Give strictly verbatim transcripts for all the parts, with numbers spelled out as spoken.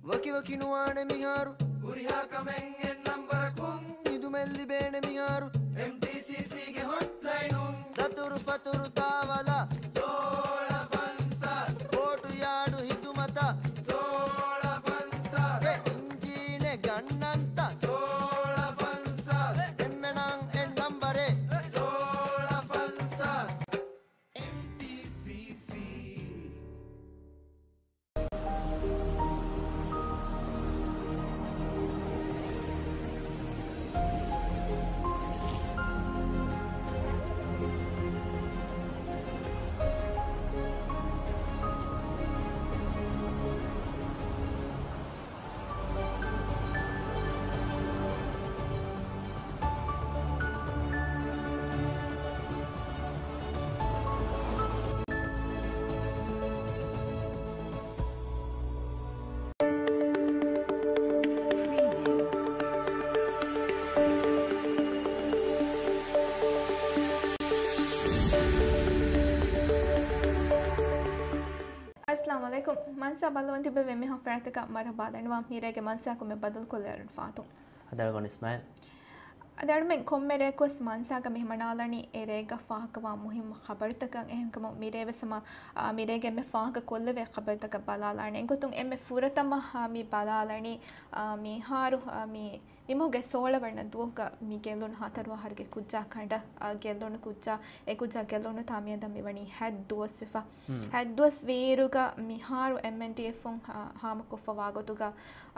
ވަކިވަކި ނުވާނެ މިހާރު، ހުރިހާ ކަމެއް އެއް ނަންބަރަކުން، ހިދުމަތް ލިބޭނެ މިހާރު، އެމްޑީސީސީގެ ހޮޓްލައިނުން. ދަތުރު ފަތުރު ދާވަލަށް، ސޯޅަ ފަންސާސް. ބޯޓު ޔާޑު ހިދުމަތަށް، ސޯޅަ ފަންސާސް. އެ އިންޖީނެއް ގަންނަންތަ، ސޯޅަ ފަންސާސް. އެންމެނަށް އެއް ނަންބަރެއް، ސޯޅަ ފަންސާސް. އެމްޑީސީސީ. އައްސަލާމު ޢަލައިކުމް. މަންސާ ބައްލަވަން ތިބެ އެންމެހާ ފަރާތަކަށް މަރުޙަބާ ދަންނަވަން. މިރޭގެ މަންސާކު މެ ބަދަލުކޮށްލައިރުން ފާތު. ހަދާގޮން އިސްމާއިލް. އަދި އަޅުމެން ކޮންމެ ރެއަކުވެސް މަންސާގަ މި ހަމަނާލަނީ އެ ރޭގަ ފާހަގަވާ މުހިއްމު ޚަބަރުތަކަށް. އެހެންކަމުން މިރޭވެސް ހަމަ، އާ، މިރޭގެ އެންމެ ފާހަގަ ކޮށްލެވޭ ޚަބަރުތަކަށް ބަލާލާނެ. އެގޮތުން އެންމެ ފުރަތަމަ، އާ، މި ބަލާލަނީ، އާ، މިހާރު، އާ، މި މިމަހުގެ ސޯޅަ ވަނަ ދުވަހުގަ މި ގެއްލުނު ހަތަރު އަހަރުގެ ކުއްޖާ ކަނޑަށް، އާ، ގެއްލުނު ކުއްޖާ، އެ ކުއްޖާ ގެއްލުނު ތާ މިއަދަށް މިވަނީ ހަތް ދުވަސް ވެފަ. ހަތް ދުވަސް ވީއިރުގަ މިހާރު އެމްއެންޑީއެފުން ހާ-، ހާމަކޮށްފަވާ ގޮތުގަ،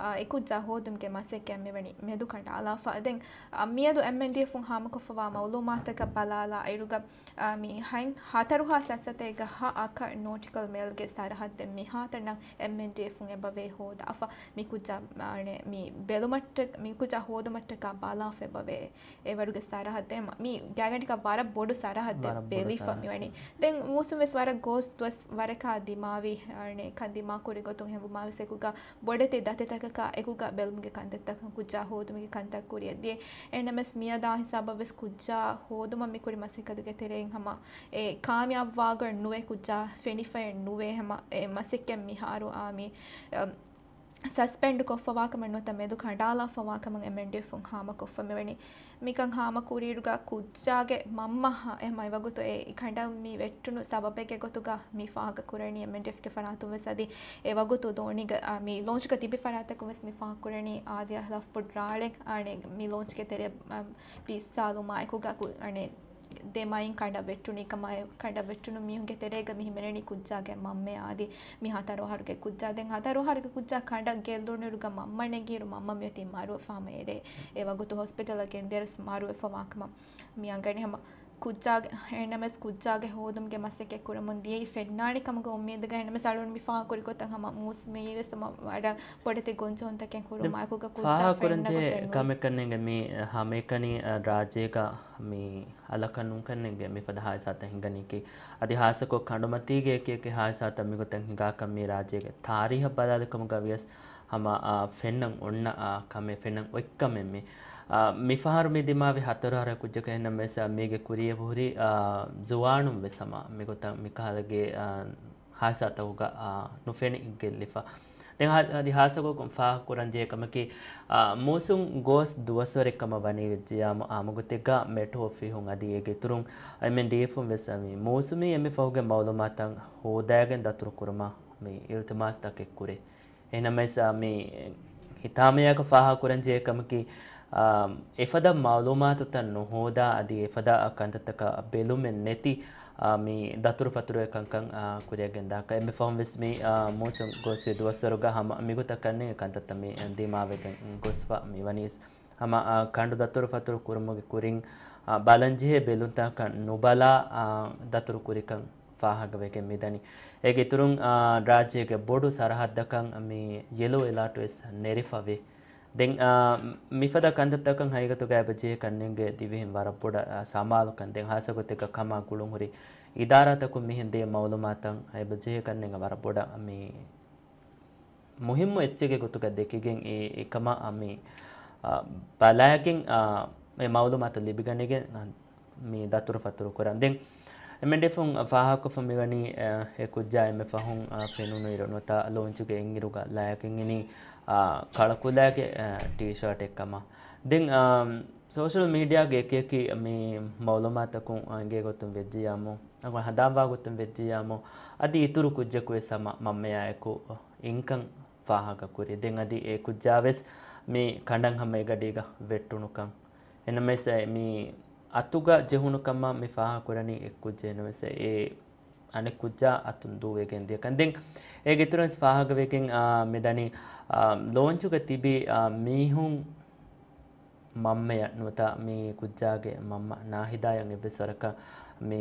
އާ، އެ ކުއްޖާ ހޯދުމުގެ މަސައްކަތް މިވަނީ މެދުކަނޑާލާފަ. ދެން، އާ، މިއަދު އެމްއެންޑީއެފުން ހާމަކޮށްފަވާ މައުލޫމާތަކަށް ބަލާލާ އިރުގަ، އާ، މި ހަތް ހަތަރު ހާސް ސަތޭކަ ހަ އަކަށް ނޯޓިކަލް މޭލްގެ ސަރަހައްދެއް މިހާތަނަށް އެމްއެންޑީއެފުން އެބަވޭ ހޯދާފަ. މި ކުއްޖާ، އާނެ، މި ބެލުމަށްޓަ-، މި ކުއްޖާ ހޯދުމަށްޓަކާ ބަލާފަ އެބަވޭ. އެވަރުގެ ސަރަހައްދެއް މި ގާތްގަނޑަކަށް ވަރަށް ބޮޑު ސަރަހައްދެއް ވަރަށް ބޮޑު ބެލިފަ ސަރަހައްދެއް. މިވަނީ. ދެން މޫސުން ވެސް ވަރަށް ގޯސް ދުވަސް ވަރަކާ ދިމާވި، އަނެއްކާ ދިމާކުރި ގޮތުން ހެންވުމާ ވެސް އެކުގަ ބޮޑެތި ދަތިތަކަކާ އެކުގަ ބެލުމުގެ ކަންތައްތަކަށް ކުއްޖާ ހޯދުމުގެ ކަންތައް ކުރިއަށް ދިޔަ. އެހެންނަމަވެސް މިއަދާ ހިސާބަށް ވެސް ކުއްޖާ ހޯދުމަށް މި ކުރި މަސައްކަތުގެ ތެރެއިން ހަމަ އެ ކާމިޔާބުވާގޮތް ނުވޭ، ކުއްޖާ ފެނިފައެއް ނުވޭ. ހަމަ އެ މަސައްކަތް މިހާރު އާ މި، އަ، ސަސްޕެންޑް ކޮށްފަވާކަމަށް ނުވަތަ މެދު ކަނޑާލާފަވާކަމަށް އެމްއެންޑީއެފުން ހާމަކޮށްފަ މިވަނީ. މިކަން ހާމަކުރިއިރުގަ ކުއްޖާގެ މަންމަ ހަ-، އެ މައި ވަގުތު އެ ކަނޑަށް މި ވެއްޓުނު ސަބަބެއްގެ ގޮތުގަ މި ފާހަގަކުރަނީ އެމްއެންޑީއެފްގެ ފަރާތުން ވެސް އަދި އެ ވަގުތު ދޯނިގަ، އާ، މި ލޯންޗްގަ ތިބި ފަރާތަކުން ވެސް މި ފާހަގަކުރަނީ އާދިޔާ ލަފްބޮޑު ރާޅެއް އާނެ މި ލޯންޗްގެ ތެރެއަށް، އާ، ބިއްސާލުމާ އެކުގަ ކު-، އާނެ ދެ މައިން ކަނޑަށް ވެއްޓުނީ ކަމަށް، ކަނޑަށް ވެއްޓުނު މީހުންގެ ތެރޭގަ މި ހިމެނެނީ ކުއްޖާގެ މަންމަ އާދި މި ހަތަރު އަހަރުގެ ކުއްޖާ. ދެން ހަތަރު އަހަރުގެ ކުއްޖާ ކަނޑަށް ގެއްލުނުއިރުގަ މަންމަ ނެގިއިރު މަންމަ މިއޮތީ މަރުވެފަ ހަމަ އެރޭ. އެ ވަގުތު ހޮސްޕިޓަލަށް ގެންދިޔައިރުވެސް މަރުވެފަ ވާކަމަށް މި އަންގަނީ ހަމަ ކުއްޖާގެ، އެހެންނަމަވެސް ކުއްޖާގެ ހޯދުމުގެ މަސައްކަތް ކުރަމުން ދިޔައީ ފެންނާނެ ކަމުގެ އުއްމީދުގަ. އެހެންނަމަވެސް އަޅުގަނޑު މި ފާހަގަކުރި ގޮތަށް ހަމަ މޫސުމީ ވެސް ހަމަ ވަރަށް ބޮޑެތި ގޮންޖެހުންތަކެއް ހުރުމާ އެކުގަ ކުއްޖާ ފާހަގަކުރަންޖެހޭ ފެންނަ ގޮތެއް ނުވޭ. ކަމެއް ކަންނޭނގެ މި ހަމައެކަނި، އަ، ރާއްޖޭގަ މި އަލަކަށް ނޫންކަންނޭނގެ މިފަދަ ހާދިސާތައް ހިނގަނީކީ. އަދި ހާއްސަކޮށް ކަނޑުމަތީގެ އެކި އެކި ހާދިސާތައް މިގޮތަށް ހިނގާކަން މި ރާއްޖޭގެ ތާރީހަށް ބަލާލި ކަމުގަ ވިޔަސް ހަމަ، އާ، ފެންނަން އޮންނަ، އާ، ކަމެއް ފެންނަން އޮތްކަމެއް މި. އާ، މިފަހަރު މި ދިމާވި ހަތަރު އަހަރު ކުއްޖަކަށް އެހެންނަމަވެސް، އާ، މީގެ ކުރިއަށް ހުރި، އާ، ޒުވާނުން ވެސް ހަމަ މިގޮތަށް މިކަހަލަ ގެ، އާ، ހާދިސާތަކުގަ، އާ، ނުފެނި ގެއްލިފަ. ދެން ހާ-، އަދި ހާއްސަކޮށް ފާހަގަކުރަންޖެހޭ ކަމަކީ، އާ، މޫސުން ގޯސް ދުވަސްވަރެއް ކަމަށް ވަނީ ވެއްޖެޔާ އާ މަގުތެއްގަ މެޓްރޯ އޮފީހުން އަދި އޭގެ އިތުރުން އެމްއެންޑީއެފުން ވެސް މި މޫސުމީ އެންމެ ފަހުގެ މައުލޫމާތައް ހޯދައިގެން ދަތުރު ކުރުމަށް މި އިލްތިމާސްތަކެއް ކުރޭ. އެހެންނަމަވެސް، އާ، މި ހިތާމަޔަކަށް ފާހަގަކުރަންޖެހޭ ކަމަކީ، އާ، އެފަދަ މައުލޫމާތުތައް ނުހޯދާ އަދި އެފަދަ ކަންތައްތަކަށް ބެލުމެއް ނެތި، އާ، މި ދަތުރު ފަތުރުގެ ކަންކަން، އާ، ކުރިއަށް ގެންދާކަށް. އެންމެ ފަހުން ވެސް މި، އާ، މޫސުން ގޯސްވީ ދުވަސްވަރުގަ ހަމަ މިގޮތަށް ކަންނޭނގެ ކަންތައްތައް މި ދިމާވެގެން ގޮސްފަ މި ވަނީސް. ހަމަ، އާ، ކަނޑު ދަތުރު ފަތުރު ކުރުމުގެ ކުރިން، އާ، ބަލަންޖެހޭ ބެލުންތަކަށް ނުބަލާ، އާ، ދަތުރު ކުރިކަން ފާހަގަވެގެން މިދަނީ. އޭގެ އިތުރުން، އާ، ރާއްޖޭގެ ބޮޑު ސަރަހައްދަކަށް މި ޔެލޯ އެލާޓް ވެސް ނެރިފަވޭ. ދެން، އާ، މިފަދަ ކަންތައްތަކަށް ހަގީގަތުގަ އެބަޖެހޭ ކަންނޭނގެ ދިވެހިން ވަރަށް ބޮޑަށް، އާ، ސަމާލުކަން. ދެން ހާއްސަ ގޮތެއްގަ ކަމާ ގުޅުންހުރި އިދާރާތަކުން މިހެން ދޭ މައުލޫމާތަށް އެބަޖެހޭ ކަންނޭނގެ ވަރަށް ބޮޑަށް މި މުހިއްމު އެއްޗެއްގެ ގޮތުގަ ދެކިގެން އެ، އެކަމަށް މި، އާ، ބަލައިގެން، އާ، އެ މައުލޫމާތު ލިބިގަނެގެން، އާ، މި ދަތުރު ފަތުރު ކުރަން. ދެން އެމްއެންޑީއެފުން ފާހަގަކޮށްފަ މިވަނީ، އެ، އެ ކުއްޖާ އެންމެ ފަހުން، އާ، ފެނުނު އިރު ނުވަތަ ލޯންޗުގެ އެއްއިރުގަ ލާގެން އިނީ، އާ، ކަޅަކުލައިގެ، އެ، ޓީޝާޓެއް ކަމަށް. ދެން، އާ، ސޯޝަލް މީޑިއާގެ އެކިއެކި މި މައުލޫމާތަކުން އެނގޭ ގޮތުން ވެއްޖިއްޔާމު، އަގު ހަނދާންވާ ގޮތުން ވެއްޖިއްޔާމު، އަދި އިތުރު ކުއްޖަކުވެސް ހަމަ މަންމަޔާއެކު އިންކަން ފާހަގަކުރި. ދެން އަދި އެ ކުއްޖާވެސް މި ކަނޑަން ހަމަ އެގަޑީގަ ވެއްޓުނުކަން. އެނަމެސް މި އަތުގަ ޖެހުނު ކަމަށް މި ފާހަގަކުރަނީ އެއްކުއްޖެއް. އެނަމެސް އެ އަނެއް ކުއްޖާ އަތުން ދޫވެގެން ދިޔަކަން. ދެން އޭގެ އިތުރުން ފާހަގަވެގެން، އާ، މިދަނީ، އާ، ލޯންޗުގަ ތިބި، އާ، މީހުން މަންމަޔަށް ނުވަތަ މި ކުއްޖާގެ މަންމަ ނާހިދާޔަށް އެއްވެސް ވަރަކަށް މި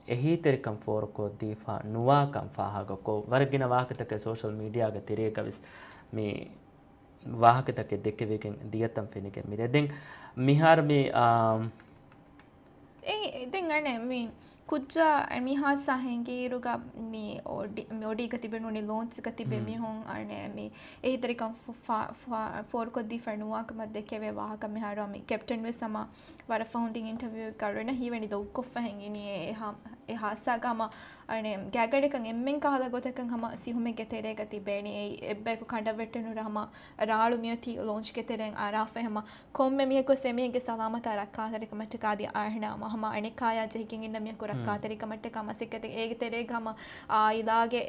އެހީތެރިކަން ފޯރުކޮށްދީފަ ނުވާކަން ފާހަގަކޮށް، ވަރަށް ގިނަ ވާހަކަތަކެއް ސޯޝަލް މީޑިއާގެ ތެރޭގަވެސް މި ވާހަކަތަކެއް ދެކެވިގެން ދިޔަތަން ފެނިގެން މިދޭ. ދެން މިހާރު މި، އާ، އެ، ދެން އަނެއް މި ކުއްޖާ މި ހާދިސާ ހިނގިއިރުގަ މި އޮޑި-، މި އޮޑީގަ ތިބެ ނޫނީ ލޯންޗްގަ ތިބެ މީހުން އަނެއް މި އެހީތެރިކަން ފު-، ފާ-، ފާ-، ފޯރުކޮށްދީފަ ނުވާކަމަށް ދެކެވޭ ވާހަކަ މިހާރު މި ކެޕްޓަން ވެސް ހަމަ ވަރަށް ފަހުން ދިން އިންޓަވިއުއެއްގަ އަޅުގަނޑަށް ހީވަނީ ދޮގުކޮށްފަ ހިނގިނީ އެ ހާ-، އެ ހާދިސާގަ ހަމަ އަނެއް ގާތްގަނޑަކަށް އެންމެން ކަހަލަ ގޮތަކަށް ހަމަ ސިހުމެއްގެ ތެރޭގަ ތިބޭނީ. އެއީ އެއްބަޔަކު ކަނޑަށް ވެއްޓެނުރަ ހަމަ ރާޅު މިއޮތީ ލޯންޗްގެ ތެރެއިން އަރާފަ ހަމަ ކޮންމެ މީހަކުވެސް އެމީހެއްގެ ސަލާމަތާ ރައްކާތެރިކަމަށްޓަކާ އަދި އަހަނާ ހަމަ އަނެއްކާޔާ ޖެހިގެން އިންނަ މީހަކު ރައްކާތެރިކަމަށްޓަކާ މަސައްކަތެއް. އޭގެ ތެރޭގަ ހަމަ އާއިލާގެ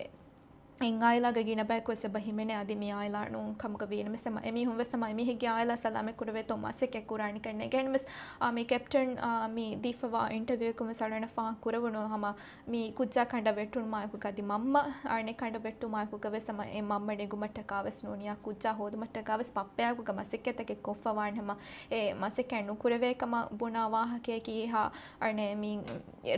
އެއް އާއިލާގެ ގިނަ ބަޔަކުވެސް އެބަ ހިމެނޭ އަދި މި އާއިލާ ނޫން ކަމުގަ ވީނަމަވެސް ހަމަ އެމީހުންވެސް ހަމަ އެމީހެއްގެ އާއިލާ ސަލާމަތް ކުރެވޭތޯ މަސައްކަތް ކުރާނެ ކަންނޭނގެ. އެހެންވެސް އާ، މި ކެޕްޓަން އާ، މި ދީފަވާ އިންޓަވިއުއަކުން ވެސް އަޅުގަނޑަށް ފާހަގަ ކުރެވުނު ހަމަ މި ކުއްޖާ ކަނޑަށް ވެއްޓުނުމާއެކު އަދި މަންމަ އަނެއް ކަނޑަށް ވެއްޓުމާއެކުގަ ވެސް ހަމަ އެ މަންމަ ނެގުމަށްޓަކާ ވެސް ނޫނިއްޔާ ކުއްޖާ ހޯދުމަށްޓަކާ ވެސް ބައްޕަޔާއެކުގަ މަސައްކަތްތަކެއް ކޮށްފަ ވާނެ ހަމަ އެ މަސައްކަތް ނުކުރެވޭ ކަމަށް ބުނާ ވާހަކަޔަކީ އެހާ އަނެއް މި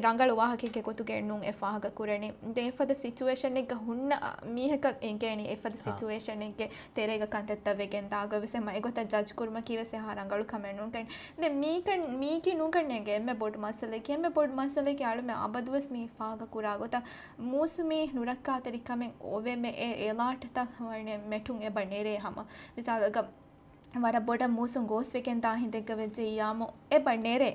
ރަނގަޅު ވާހަކައެއްގެ ގޮތުގައެއް ނޫން އެ ފާހަގަ ކުރަނީ. ދެން އެފަދަ ސިޗުއޭޝަނެއްގަ ހުންނަ މީހަކަށް އެނގޭނީ އެފަދަ ހާ. ސިޗުއޭޝަނެއްގެ ތެރޭގަ ކަންތައްތައް ވެގެން ދާގޮތް ވެސް ހަމަ އެގޮތަށް ޖަޖް ކުރުމަކީ ވެސް އެހާ ރަނގަޅު ކަމެއް ނޫން ކަން. ދެން މީކަން މީކީ ނޫން ކަންނޭނގެ އެންމެ ބޮޑު މައްސަލައަކީ، އެންމެ ބޮޑު މައްސަލައަކީ އަޅުމެން އަބަދުވެސް މި ފާހަގަ ކުރާ ގޮތަށް މޫސުމީ ނުރައްކާތެރިކަމެއް އޮވެމެ އެ އެލާޓްތައް ވަނެ މެޓުން އެބަ ނެރޭ ހަމަ. މިސާލަކަށް ވަރަށް ބޮޑަށް މޫސުން ގޯސްވެގެން ދާ ހިނދެއްގަ ވެއްޖެއްޔާމު އެބަ ނެރޭ.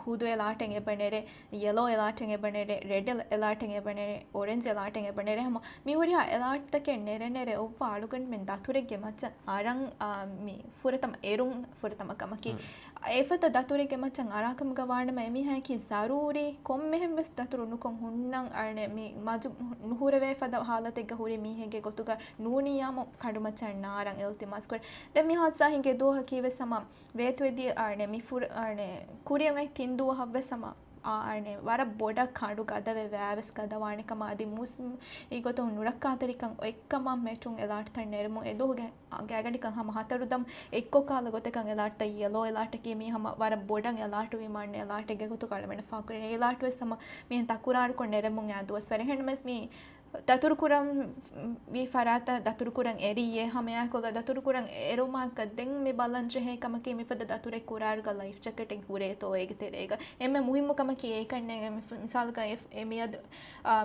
ހޫދު އެލާޓެއް އެބަ ނެރޭ، ޔެލޯ އެލާޓެއް އެބަ ނެރޭ، ރެޑް އެލާޓެއް އެބަ ނެރޭ، އޮރެންޖް އެލާޓެއް އެބަ ނެރޭ. ހަމަ މި ހުރިހާ އެލާޓްތަކެއް ނެރެ ނެރެ އޮއްވާ އަޅުގަނޑުމެން ދަތުރެއްގެ މައްޗަށް އަރަން، އާ، މި ފުރަތަމަ އެރުން ފުރަތަމަ ކަމަކީ. އެފަދަ ދަތުރެއްގެ މައްޗަށް އަރާކަމުގަ ވާނަމަ އެމީހާއަކީ ޒަރޫރީ ކޮންމެހެން ވެސް ދަތުރު ނުކޮށް ހުންނަން އަނެއް މި މަޖު ނުހުރެވޭ ފަދަ ހާލަތެއްގަ ހުރި މީހެއްގެ ގޮތުގަ ނޫނިއްޔާމު ކަނޑުމައްޗަށް ނާރަން އިލްތިމާސް ކުރޭ. ދެން މި ހާދިސާ ހިނގި ދުވަހަކީ ވެސް ހަމަ ވޭތުވެދިޔަ އަނެއް މި ފުރ-، އަނެއް ކުރިއަށް އޮތް ތިން ދުވަހަށް ވެސް ހަމަ އާ، އަނެއް ވަރަށް ބޮޑަށް ކަނޑު ގަދަވެ ވައިވެސް ގަދަވާނެ ކަމަށް އަދި މޫސުމީ ގޮތުން ނުރައްކާތެރިކަން އޮތްކަމަށް މެޓުން އެލާޓްތައް ނެރުމުން އެދުވަހުގެ ގާތްގަނޑަކަށް ހަމަ ހަތަރު ދަމު އެއްކޮށް ކަހަލަ ގޮތަކަށް އެލާޓްތައް ޔެލޯ އެލާޓަކީ މީ ހަމަ ވަރަށް ބޮޑަށް އެލާޓުވީމާ އަންނަ އެލާޓެއްގެ ގޮތުގަ އަޅުމެންނަށް ފާހަގަކުރޭ. އެ އެލާޓް ވެސް ހަމަ މިހެން ތަކުރާރުކޮށް ނެރެމުން އާ ދުވަސްވަރެއް. އެހެންނަމަވެސް މި ދަތުރުކުރަން ވީ ފަރާތަށް ދަތުރުކުރަން އެރިއްޔޭ ހަމައެއާއެކުގަ ދަތުރުކުރަން އެރުމާއެކުގަ ދެން މި ބަލަން ޖެހޭ ކަމަކީ މިފަދަ ދަތުރެއް ކުރާއިރުގަ ލައިފް ޖެކެޓެއް ހުރޭތޯ އޭގެ ތެރޭގަ. އެންމެ މުހިއްމު ކަމަކީ އެކަންނޭނގެ މި ފު-، މިސާލަކަށް އެ މިއަދު، އާ،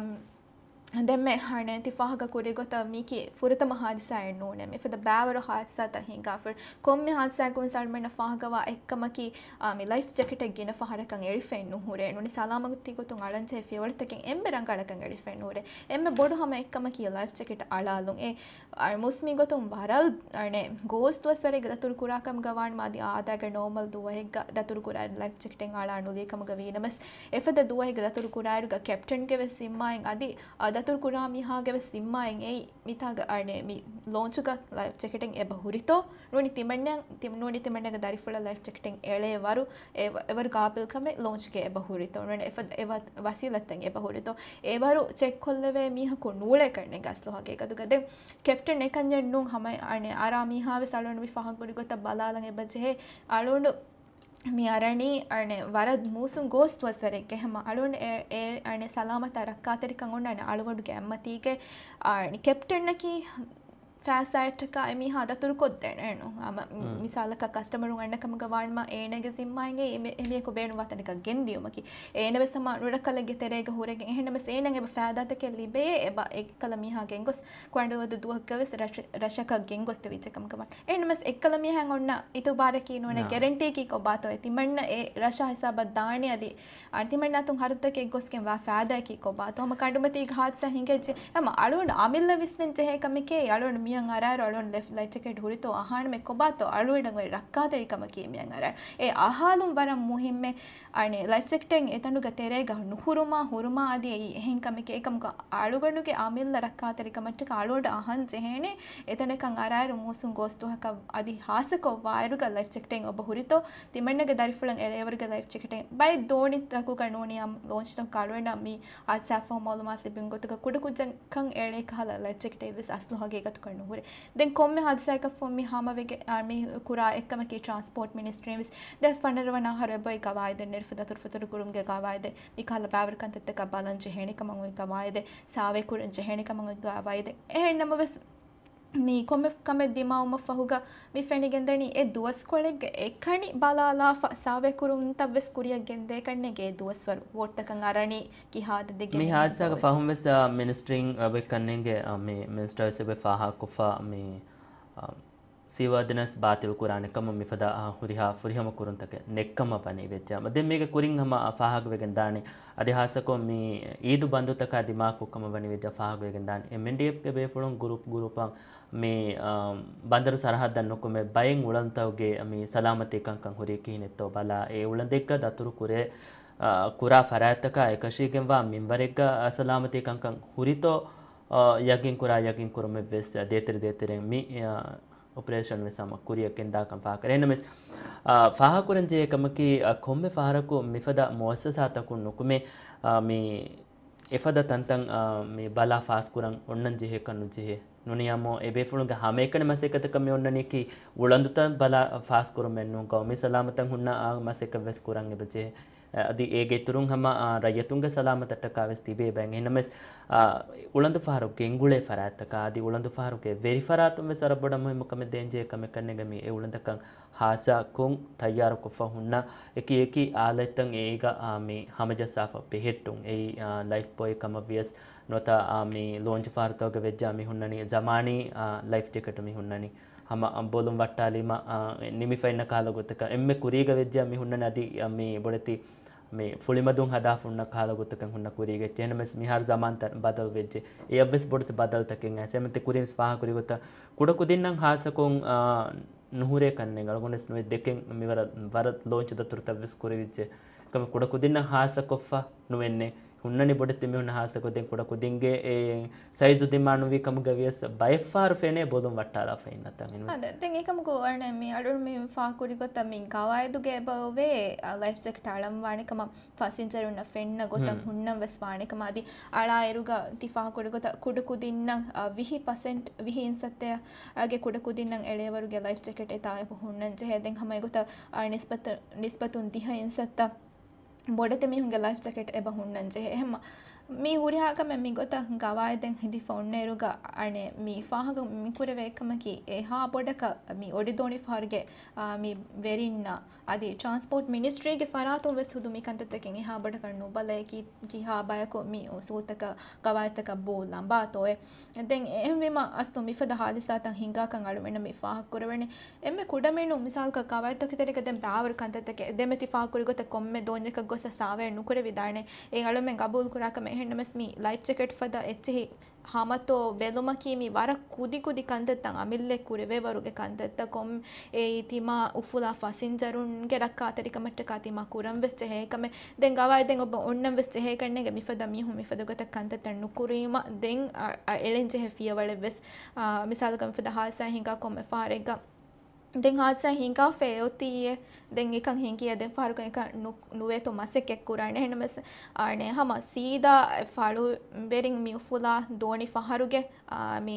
ދެންމެ އަނެއް ތި ފާހަގަ ކުރި ގޮތަށް މީކީ ފުރަތަމަ ހާދިސާއެއް ނޫނޭ. މިފަދަ ބައިވަރު ހާދިސާތައް ހިނގާފަ ކޮންމެ ހާދިސާއަކުން ވެސް އަޅުމެންނަށް ފާހަގަވާ އެއްކަމަކީ، އާ، މި ލައިފް ޖެކެޓެއް ގިނަ ފަހަރަކަށް އެޅިފައެއް ނުހުރޭ. ނޫނީ ސަލާމަތީ ގޮތުން އަޅަންޖެހޭ ފިޔަވަޅުތަކެއް އެންމެ ރަނގަޅަކަށް އެޅިފައެއް ނުހުރޭ. އެންމެ ބޮޑު ހަމަ އެއްކަމަކީ ލައިފް ޖެކެޓް އަޅާލުން. އެ، އާ، މޫސުމީ ގޮތުން ވަރަށް އަނެއް ގޯސް ދުވަސްވަރެއްގަ ދަތުރު ކުރާ ކަމުގަ ވާނަމަ އަދި އާދައިގެ ނޯމަލް ދުވަހެއްގަ ދަތުރު ކުރާ ލައިފް ޖެކެޓެއް އަޅާ ނުލީ ކަމުގަ ވީނަމަވެސް އެފަދަ ދުވަހެއްގަ ދަތުރު ކުރާއިރުގަ ކެޕްޓަންގެ ވެސް ޒިންމާއިން އަދި، އާ، ދަތުރު ކުރާ މީހާގެ ވެސް ޒިންމާއިން އެއީ މިތާގަ އަނެއް މި ލޯންޗުގަ ލައިފް ޖެކެޓެއް އެބަ ހުރިތޯ؟ ނޫނީ ތިމަންނަ-، ތި-، ނޫނީ ތިމަންނަގެ ދަރިފުޅަށް ލައިފް ޖެކެޓެއް އެޅޭ ވަރު، އެ-، އެވަރު ގާބިލްކަމެއް ލޯންޗުގަ އެބަ ހުރިތޯ؟ ނޫނީ އެފަދަ އެ ވަ-، ވަސީލަތްތައް އެބަ ހުރިތޯ؟ އެވަރު ޗެކް ކޮށްލެވޭ މީހަކު ނޫޅޭ ކަންނޭނގެ އަސްލު ހަގީގަތުގަ. ދެން ކެޕްޓަން އެކަންޏެއް ނޫން ހަމަ އަނެއް އަރާ މީހާވެސް އަޅުގަނޑު މި ފާހަގަކުރި ގޮތަށް ބަލާލަން އެބަ ޖެހޭ. އަޅުގަނޑު މި އަރަނީ އަނެއް ވަރަށް މޫސުން ގޯސް ދުވަސްވަރެއްގަ ހަމަ އަޅުގަނޑު އެ، އެ އަނެއް ސަލާމަތާ ރައްކާތެރިކަން އޮންނަ އަނެއް އަޅުގަނޑުގެ އަތްމަތީގަ އަނެއް ކެޕްޓަންއަކީ ފައިސާއަށްޓަކާ އެމީހާ ދަތުރު ކޮށްދޭނެ ނޫން. ހަމަ މިސާލަކަށް ކަސްޓަމަރުން އަންނަ ކަމުގަ ވާނަމަ އޭނަގެ ޒިންމާއިން އެ އެމީހަކު ބޭނުންވާ ތަނަކަށް ގެންދިޔުމަކީ. އޭނަވެސް ހަމަ ނުރައްކަލެއްގެ ތެރޭގަ ހުރެގެން އެހެންނަމަސް އޭނަ އެބަ ފައިދާތަކެއް ލިބޭ އެބަ އެއްކަލަ މީހާ ގެންގޮސް ކުޑަ ދުވަހަކަށްވެސް ރަށަކަށް ގެންގޮސްދެވިއްޖެ ކަމުގަ ވާން. އެހެންނަމަސް އެއްކަލަ މީހާ އޮންނަ އިތުބާރަކީ ނޫނެ ގެރެންޓީއަކީ ކޮބާތޯ އެ ތިމަންނަ އެ ރަށާ ހިސާބަށް ދާނީ އަދި އަންތިމަންނާތުން ހަރުދަކެއް ގޮސްގެން ވާ ފައިދާއަކީ ކޮބާތޯ؟ ހަމަ ކަނޑުމަތީގެ ހާދިސާ ހިނގައްޖެ. ހަމަ އަޅުގަނޑު އަމިއްލަ ވިސްނަން ޖެހޭ ކަމެކޭ، އަޅުގަނޑު މިއަށް އަރާއިރު އަޅުގަނޑު ލައިފް، ލައިފް ޖެކެޓް ހުރިތޯ އަހާނަމޭ ކޮބާތޯ އަޅުގަނޑަށް އޮތް ރައްކާތެރިކަމަކީ މިއަށް އަރާއިރު. އެ އަހާލުން ވަރަށް މުހިއްމޭ. އަނެއް ލައިފް ޖެކެޓެއް އެތަނުގަ ތެރޭގަ ނުހުރުމާ، ހުރުމާ އަދި އެއީ އެހެން ކަމެކޭ. އެކަމަކު އަޅުގަނޑުގެ އަމިއްލަ ރައްކާތެރިކަމަށްޓަކާ އަޅުގަނޑަށް އަހަން ޖެހޭނެ އެތަނަކަށް އަރާއިރު މޫސުން ގޯސް ދުވަހަކަށް އަދި ހާއްސަކޮށް ވާއިރުގަ ލައިފް ޖެކެޓެއް އޮބަ ހުރިތޯ؟ ތިމަންނަގެ ދަރިފުޅަށް އެޅޭވަރުގެ ލައިފް ޖެކެޓެއް. ބައެއް ދޯނިތަކުގަ ނޫނީ އަމް ލޯންޗްތަކުގަ އަޅުގަނޑަށް މި ހާދިސާއަށްފަހު މައުލޫމާތު ލިބިން ގޮތުގަ ކުޑަކުއްޖަކަށް އެޅޭ ކަހަލަ ލައިފް ޖެކެޓެއް ވެސް އަސްލު ހަގީގަތުގަ ނުހުރޭ. ދެން ކޮންމެ ހާދިސާއަކަށްފަހު މި ހަމަވެގެ، އާ، މި ކުރާ އެއްކަމަކީ ޓްރާންސްޕޯޓް މިނިސްޓްރީން ވެސް ދެހާސް ފަނަރަ ވަނަ އަހަރު އެބައޮތް ގަވާއިދެއް ނެރެފަ ދަތުރުފަތުރު ކުރުމުގެ ގަވާއިދެއް މިކަހަލަ ބައިވެރި ކަންތައްތަކަށް ބަލަން ޖެހޭނެ ކަމަށް އޮތް ގަވާއިދެއް، ސާވޭ ކުރަން ޖެހޭނެ ކަމަށް އޮތް ގަވާއިދެއް. އެހެން ނަމަވެސް، މި ކޮންމެ ކަމެއް ދިމާވުމަށް ފަހުގަ މި ފެނިގެންދަނީ އެ ދުވަސްކޮޅެއްގެ އެކަނި ބަލާލާފަ ސާވޭ ކުރުންތައް ވެސް ކުރިއަށް ގެންދޭކަށް ނޭނގޭ ދުވަސްވަރު ވޯޓްތަކަށް އަރަނީ ކިހާ އަދަދެއްގެ މި ހާދިސާގެ ފަހުން ވެސް، އާ، މިނިސްޓްރީން އަބެކަންނޭނގެ، އާ، މި މިނިސްޓަރ ވެސް އެބަ ފާހަގަކޮށްފަ މި، އާ، ސީ އޯ އަދިނަސް ބާތިލް ކުރާނެ ކަމަށް މިފަދަ، އާ، ހުރިހާ ފުރިހަމަ ކުރުންތަކެއް ނެއްކަމަށް ވަނީ ވެއްޖެ. ދެން މީގެ ކުރިން ހަމަ، އާ، ފާހަގަވެގެން ދާނެ. އަދި ހާއްސަކޮށް މި އީދު ބަންދުތަކާ ދިމާކޮށް ކަމަށް ވަނީ ވެއްޖެ ފާހަގަވެގެން ދާނެ. އެމްއެންޑީއެފްގެ ބޭފުޅުން ގުރޫޕް ގުރޫޕަށް މި، އާ، ބަނދަރު ސަރަހައްދަށް ނުކުމެ ބައެއް އުޅަނދުތަކުގެ މި ސަލާމަތީ ކަންކަން ހުރީ ކިހިނެއްތޯ ބަލާ، އެ އުޅަނދެއްގަ ދަތުރު ކުރޭ، އާ، ކުރާ ފަރާތްތަކާ އެކަށީގެންވާ މިންވަރެއްގަ، އާ، ސަލާމަތީ ކަންކަން ހުރިތޯ، އާ، ޔަގީން ކުރާ، ޔަގީން ކުރުމެއްވެސް ދޭތެރެ ދޭތެރެން މި، އާ، އޮޕަރޭޝަން ވެސް ހަމަ ކުރިއަށް ގެންދާކަން ފާހަގަ ކުރޭ. އެހެންނަމަވެސް، އާ، ފާހަގަކުރަން ޖެހޭ ކަމަކީ، އާ، ކޮންމެ ފަހަރަކު މިފަދަ މުއައްސަސާތަކުން ނުކުމެ، އާ، މި އެފަދަ ތަންތަން، އާ، މި ބަލާ ފާސްކުރަން އޮންނަން ޖެހޭކަން ނުޖެހޭ. ނޫނީ އާއްމު އެބޭފުޅުންގެ ހަމައެކަނި މަސައްކަތަކަށް މި އޮންނަނީކީ އުޅަނދުތައް ބަލާ ފާސްކުރުމެއް ނޫން، ގައުމީ ސަލާމަތަށް ހުންނަ، އާ، މަސައްކަތް ވެސް ކުރަން އެބަޖެހޭ. އަދި އޭގެ އިތުރުން ހަމަ، އާ، ރައްޔިތުންގެ ސަލާމަތަށްޓަކާ ވެސް ތިބޭ ބައެއް. އެހެންނަމަވެސް، އާ، އުޅަނދު ފަހަރު ގެންގުޅޭ ފަރާތްތަކާ އަދި އުޅަނދު ފަހަރުގެ ވެރި ފަރާތުން ވެސް ވަރަށް ބޮޑަށް މުހިއްމު ކަމެއް ދޭންޖެހޭ ކަމެއް ކަންނޭނގެ މި އެ އުޅަނދަކަށް ހާއްސަކޮށް ތައްޔާރުކޮށްފަ ހުންނަ އެކި އެކި އާލަތްތައް އޭގަ، އާ، މި ހަމަޖައްސާފަ ބެހެއްޓުން. އެއީ، އާ، ލައިފް ބޯއި ކަމަށް ވިޔަސް ނުވަތަ، އާ، މި ލޯންޗު ފަހަރުތަކުގަ ވެއްޖާ މި ހުންނަނީ ޒަމާނީ، އާ، ލައިފް ޖެކެޓު މި ހުންނަނީ. ހަމަ ބޮލުން ވައްޓާލީމަ، އާ، ނިމިފައިންނަ ކަހަލަ ގޮތަކަށް އެންމެ ކުރީގަ ވެއްޖެ މި ހުންނަނީ އަދި، އާ، މި ބޮޑެތި މި ފުޅިމަދުން ހަދާފަ ހުންނަ ކަހަލަ ގޮތަކަށް ހުންނަ ކުރީގެ އެއްޗެއް. އެހެންނަމަވެސް މިހާރު ޒަމާންތައް ބަދަލު ވެއްޖެ. އެއަށްވެސް ބޮޑެތި ބަދަލުތަކެއް އައިސް. އެމަތި ކުރިން ފާހަގަކުރި ގޮތަށް ކުޑަކުދިންނަށް ހާއްސަކޮށް، އާ، ނުހުރޭ ކަންނޭނގެ. އަޅުގަނޑުވެސް ނުވެ ދެކެން މިވަރަށް، ވަރަށް ލޯންޗު ދަތުރުތައްވެސް ކުރެވިއްޖެ. އެކަމަ ކުޑަކުދިންނަށް ހާއްސަކޮށްފަ ނުވެންނެ. ހުންނަނީ ބޮޑެތި މީހުންނަށް ހާއްސަކޮށް. ދެން ކުޑަކުދިންގެ އެ ސައިޒު ދިމާނުވީ ކަމުގަ ވިޔަސް ބައެއްފަހަރު ފެނޭ ބޮލުން ވައްޓާލާފަ އިންނަ ތަން. އެހެންވެ. އާދެ، ދެން އެކަމަކު އަނެއް މި އަޅުން މި ފާހަގަކުރި ގޮތަށް މި ގަވާއިދުގަ އެބަ އޮވޭ، އާ، ލައިފް ޖެކެޓް އަޅަން ވާނެ ކަމަށް ފަސިންޖަރުންނަށް ފެންނަ ގޮތަށް ހުންނަން ވެސް ވާނެ ކަމަށް. އަދި އަޅާއިރުގަ ތި ފާހަގަކުރި ގޮތަށް ކުޑަކުދިންނަށް، އާ، ވިހި ޕަސެންޓް، ވިހި އިންސައްތައެއްގެ ކުޑަކުދިންނަށް އެޅޭވަރުގެ ލައިފް ޖެކެޓް އެތާ އެބަ ހުންނަން ޖެހޭ. ދެން ހަމަ އެގޮތަށް، އާ، ނިސްބަތު، ނިސްބަތުން ދިހަ އިންސައްތަ ބޮޑެތި މީހުންގެ ލައިފް ޖެކެޓް އެބަ ހުންނަން ޖެހޭ. އެހެންމަ މީ ހުރިހާ ކަމެއް މިގޮތަށް ގަވާއިދެއް ހެދިފަ އޮންނައިރުގަ އަނެއް މި ފާހަގަ މިކުރެވޭ ކަމަކީ އެހާ ބޮޑަކަށް މި އޮޑިދޯނި ފަހަރުގެ، އާ، މި ވެރިންނަށް އަދި ޓްރާންސްޕޯޓް މިނިސްޓްރީގެ ފަރާތުން ވެސް ހުދު މި ކަންތައްތަކެއް އެހާ ބޮޑަކަށް ނުބަލައި ކި-، ކިހާ ބަޔަކު މި އުސޫލްތަކަށް ގަވާއިދުތަކަށް ބޯ ލަނބާތޯއޭ. ދެން އެހެންވީމަ އަސްލު މިފަދަ ހާދިސާތައް ހިނގާކަން އަޅުމެންނަށް މި ފާހަގަކުރެވެނީ. އެންމެ ކުޑަމިނުން މިސާލަކަށް ގަވާއިދުތަކެއް ތެރޭގަ ދެން ބާވަރު ކަންތައްތަކެއް ދެމެތި ފާހަގަކުރި ގޮތަށް ކޮންމެ ދޯންޏަކަށް ގޮސް ސާވޭ ނުކުރެވިދާނެ. އެ އަޅުމެން ގަބޫލު ކުރާ ކަމެއް. އެހެންނަމަސް މި ލައިފް ޖެކެޓް ފަދަ އެއްޗެހި ހަމަތޯ ބެލުމަކީ މި ވަރަށް ކުދި ކުދި ކަންތައްތައް އަމިއްލަ ކުރެވޭވަރުގެ ކަންތައްތައް ކޮން އެއީ ތިމާ އުފުލާ ފަސިންޖަރުންގެ ރައްކާތެރިކަމަށްޓަކާ ތިމާ ކުރަން ވެސް ޖެހޭ ކަމެއް. ދެން ގަވާއިދެއް އޮބަ އޮންނަން ވެސް ޖެހޭ ކަންނޭނގެ މިފަދަ މީހުން މިފަދަ ގޮތަށް ކަންތައްތައް ނުކުރީމަ ދެން އަ، އަ، އެޅެން ޖެހޭ ފިޔަވަޅެއް ވެސް. އާ، މިސާލަކަށް މިފަދަ ހާދިސާ ހިނގާ ކޮންމެ ފަހަރެއްގަ ދެން ހާދިސާ ހިނގާފައި އޮތީއޭ. ދެން އެކަން ހިނގިއްޔާ ދެން ފަހަރަކު އެކަން ނު، ނުވޭތޯ މަސައްކަތް ކުރާނެ. އެހެންނަމަސް އަނެއް ހަމަ ސީދާ ފަޅުވެރިން މި އުފުލާ ދޯނި ފަހަރުގެ، އާ، މި،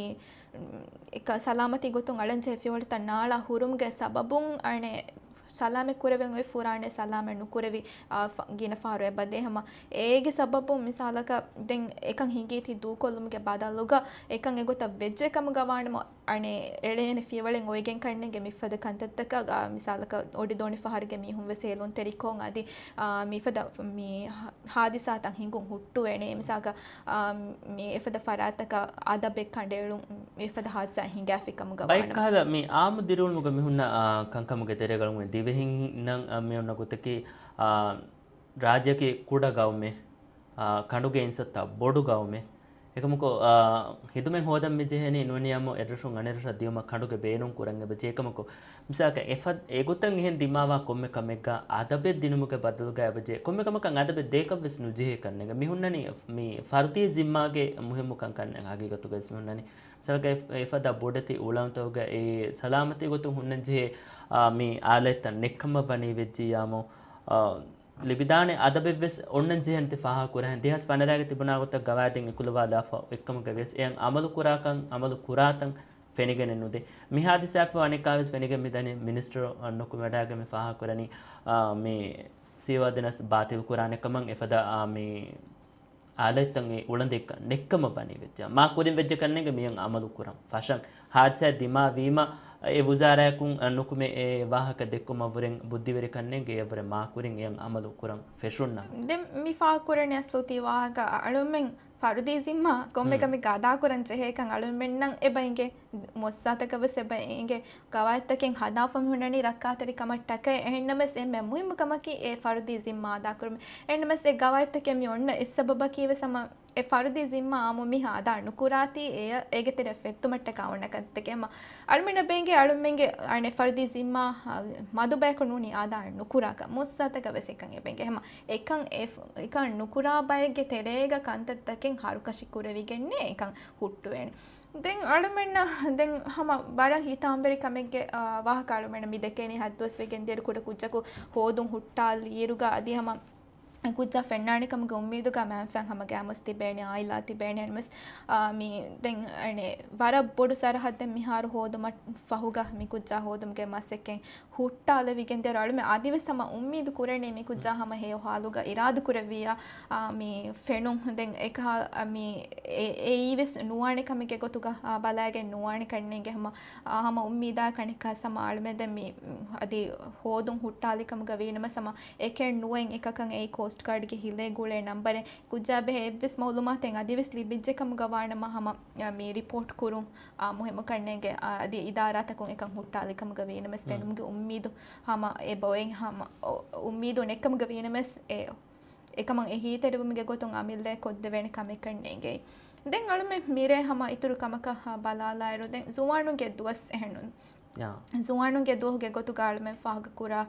އެކަ ސަލާމަތީ ގޮތުން އަޅަންޖެހޭ ފިޔަވަޅުތައް ނާޅާ ހުރުމުގެ ސަބަބުން އަނެއް ސަލާމަތް ކުރެވެން އޮތް ފުރާނައެއް ސަލާމަތް ނުކުރެވި، އާ، ފަ-، ގިނަ ފަހަރު އެބަދޭ ހަމަ. އޭގެ ސަބަބުން މިސާލަކަށް ދެން އެކަން ހިނގީތީ ދޫކޮށްލުމުގެ ބަދަލުގަ އެކަން އެގޮތަށް ވެއްޖެ ކަމުގަ ވާނަމަ، އަނެއް އެޅޭނެ ފިޔަވަޅެއް އޮވެގެން ކަންނޭނގެ މިފަދަ ކަންތައްތަކަށް، އާ، މިސާލަކަށް އޮޑިދޯނި ފަހަރުގެ މީހުން ވެސް ހޭލުންތެރިކޮށް އަދި، އާ، މިފަދަ މި ހާ-، ހާދިސާތައް ހިނގުން ހުއްޓުވޭނެ. މިސާލަކަށް، އާ، މި އެފަދަ ފަރާތަކަށް އަދަބެއް ކަނޑައެޅުން، މިފަދަ ހާދިސާ ހިނގާފި ކަމުގަ ބައެއް ވާނަމަ. ކަހަލަ މި އާއްމު ދިރިއުޅުމުގަ މި ހުންނަ، އާ، ކަންކަމުގެ ތެރޭގަ އަޅުގަނޑު ދިވެހިންނަށް، އާ، މި އޮންނަ ގޮތަކީ، އާ، ރާއްޖެއަކީ ކުޑަ ގައުމެއް، އާ، ކަނޑުގެ އިންސައްތަ ބޮޑު ގައުމެއް. އެކަމަކު، އާ، ހިދުމަތް ހޯދަން މި ޖެހެނީ ނޫނީ އާއްމު އެއްރަށުން އަނެއްރަށަށް ދިޔުމަށް ކަނޑުގެ ބޭނުން ކުރަން އެބަޖެހޭ. އެކަމަކު، މިސާލަކަށް އެފަދަ އެގޮތަށް އެހެން ދިމާވާ ކޮންމެ ކަމެއްގަ އަދަބެއް ދިނުމުގެ ބަދަލުގަ އެބަޖެހޭ. ކޮންމެ ކަމަކަށް އަދަބެއް ދޭކަށް ވެސް ނުޖެހޭ ކަންނޭނގެ. މި ހުންނަނީ މި ފަރުދީ ޒިންމާގެ މުހިއްމު ކަންކަން ހަގީގަތުގައި ވެސް މި ހުންނަނީ. މިސާލަކަށް އެ-، އެފަދަ ބޮޑެތި އުޅަނދުތަކުގަ އެ ސަލާމަތީ ގޮތުން ހުންނަން ޖެހޭ، އާ، މި އާލަތްތައް ނެއްކަމަށް ވަނީ ވެއްޖިއްޔާމު، އާ، ލިބިދާނެ އަދަބެއްވެސް އޮންނަން ޖެހޭނެތީ ފާހަގަ ކުރަހެން. ދެހާސް ފަނަރައިގެ ތިބުނާ ގޮތަށް ގަވާއިދެއް އެކުލަވާލާފަ އެއްކަމުގަ ވިޔަސް އެއަށް އަމަލު ކުރާކަން، އަމަލު ކުރާތަން ފެނިގެނެއް ނުދޭ. މި ހާދިސާފަ އަނެއްކާވެސް ފެނިގެން މިދަނީ މިނިސްޓަރު ނުކުމެވަޑައިގެން މި ފާހަގަ ކުރަނީ، އާ، މި ސީއޯ ދެނަސް ބާތިލް ކުރާނެ ކަމަށް އެފަދަ، އާ، މި އާލަތްތައް އެ އުޅަނދެއްގަ ނެއްކަމަށް ވަނީ ވެއްޖެ. މާ ކުރިން ވެއްޖެ ކަންނޭނގެ މިއަށް އަމަލު ކުރަން. ފަށަން ހާދިސާ ދިމާވީމަ އެ ވުޒާރާއަކުން ނުކުމެ އެ ވާހަކަ ދެއްކުމަށްވުރެން ބުއްދިވެރިކަންނޭނގެ އެއަށްވުރެ މާ ކުރިން އެއަށް އަމަލު ކުރަން ފެށުންނަމަ. ދެން މި ފާހަގަކުރަނީ އަސްލު ތީ ވާހަކަ އަޅުމެން ފަރުދީ ޒިންމާ ކޮންމެ ކަމެއްގަ އަދާކުރަން ޖެހޭކަން އަޅުމެންނަށް އެބަ އިނގޭ. މުއައްސަސާތަކަށް ވެސް އެބަ އިނގޭ. ގަވާއިދުތަކެއް ހަދާފަ މި ހުންނަނީ ރައްކާތެރިކަމަށްޓަކައި. އެހެންނަމަވެސް އެންމެ މުހިއްމު ކަމަކީ އެ ފަރުދީ ޒިންމާ އަދާކުރުމެއް. އެހެންނަމަވެސް އެ ގަވާއިދުތަކެއް މި އޮންނަ އެއް ސަބަބަކީ ވެސް ހަމަ އެ ފަރުދީ ޒިންމާ އާއްމު މީހާ އަދާ ނުކުރާތީ އެ، އޭގެ ތެރެއަށް ފެއްތުމަށްޓަކާ އޮންނަ ކަންތަކެއް. ހަމަ އަޅުމެންނަށް ބޭނގޭ އަޅުމެންގެ އަނެއް ފަރުދީ ޒިންމާ، އާ، މަދު ބަޔަކު ނޫނީ އަދާ ނުކުރާކަށް. މުއައްސަސާތަކަށް ވެސް އެކަން އެބަ އިނގޭ. ހަމަ އެކަން އެ، އެކަން ނުކުރާ ބައެއްގެ ތެރޭގަ ކަންތައްތަކެއް ހަރުކަށި ކުރެވިގެންނޭ އެކަން ހުއްޓުވޭނެ. ދެން އަޅުމެންނަށް ދެން ހަމަ ވަރަށް ހިތާމަވެރި ކަމެއްގެ، އާ، ވާހަކަ އަޅުމެންނަށް މި ދެކޭނީ ހަތް ދުވަސް ވެގެން ދިޔައިރު ކުޑަ ކުއްޖަކު ހޯދުން ހުއްޓާލިއިރުގަ އަދި ހަމަ ކުއްޖާ ފެންނާނެ ކަމުގެ އުއްމީދުގަ މައިންފަތް ހަމަ ގައިމުވެސް ތިބޭނެ، އާއިލާ ތިބޭނެ. އެހެންވެސް، އާ، މި ދެން އަނެއް ވަރަށް ބޮޑު ސަރަހައްދެއް މިހާރު ހޯދުމަށް ފަހުގަ މި ކުއްޖާ ހޯދުމުގެ މަސައްކަތް ހުއްޓާލެވިގެން ދިޔައިރު އަޅުމެން އަދިވެސް ހަމަ އުއްމީދު ކުރަނީ މި ކުއްޖާ ހަމަ ހެޔޮ ހާލުގަ އިރާދަ ކުރެއްވިއްޔާ، އާ، މި ފެނުން ދެން އެކަހަ، އާ، މި އެ-، އެއީވެސް ނުވާނެ ކަމެއްގެ ގޮތުގަ، އާ، ބަލައިގެން ނުވާނެ ކަންނޭނގެ ހަމަ، އާ، ހަމަ އުއްމީދާ ކަނެއްކާ ހަމަ އަޅުމެން ދެން މި، އަދި ހޯދުން ހުއްޓާލި ކަމުގަ ވީނަމަ ހަމަ އެކެއް ނުވައިން އެކަކަށް އެއީ ކޯސްޓް ގާޑްގެ ހިލޭ ގުޅޭ ނަންބަރެއް ކުއްޖާ ބެހޭ އެއްވެސް މައުލޫމާތެއް އަދިވެސް ލިބިއްޖެ ކަމުގަ ވާނަމަ ހަމަ، އާ، މި ރިޕޯޓް ކުރުން، އާ، މުހިއްމު ކަންނޭނގެ، އާ، އަދި އިދާރާތަކުން އެކަން ހުއްޓާލި ކަމުގަ ވީނަމަވެސް ފެނުމުގެ އުއްމީދު ހަމަ އެބައޮތް ހަމަ އު-، އުއްމީދު ނެއްކަމުގަ ވީނަމަވެސް އެ އެކަމަށް އެހީތެރިވުމުގެ ގޮތުން އަމިއްލައަށް ކޮށްދެވޭނެ ކަމެއްކަން ނޭނގެ. ދެން އަޅުމެން މިރޭ ހަމަ އިތުރު ކަމަކަށް ބަލާލާއިރު، ދެން ޒުވާނުންގެ ދުވަސް އެހެން. ޒުވާނުންގެ ދުވަހުގެ ގޮތުގަ އަޅުމެން ފާހަގަކުރާ،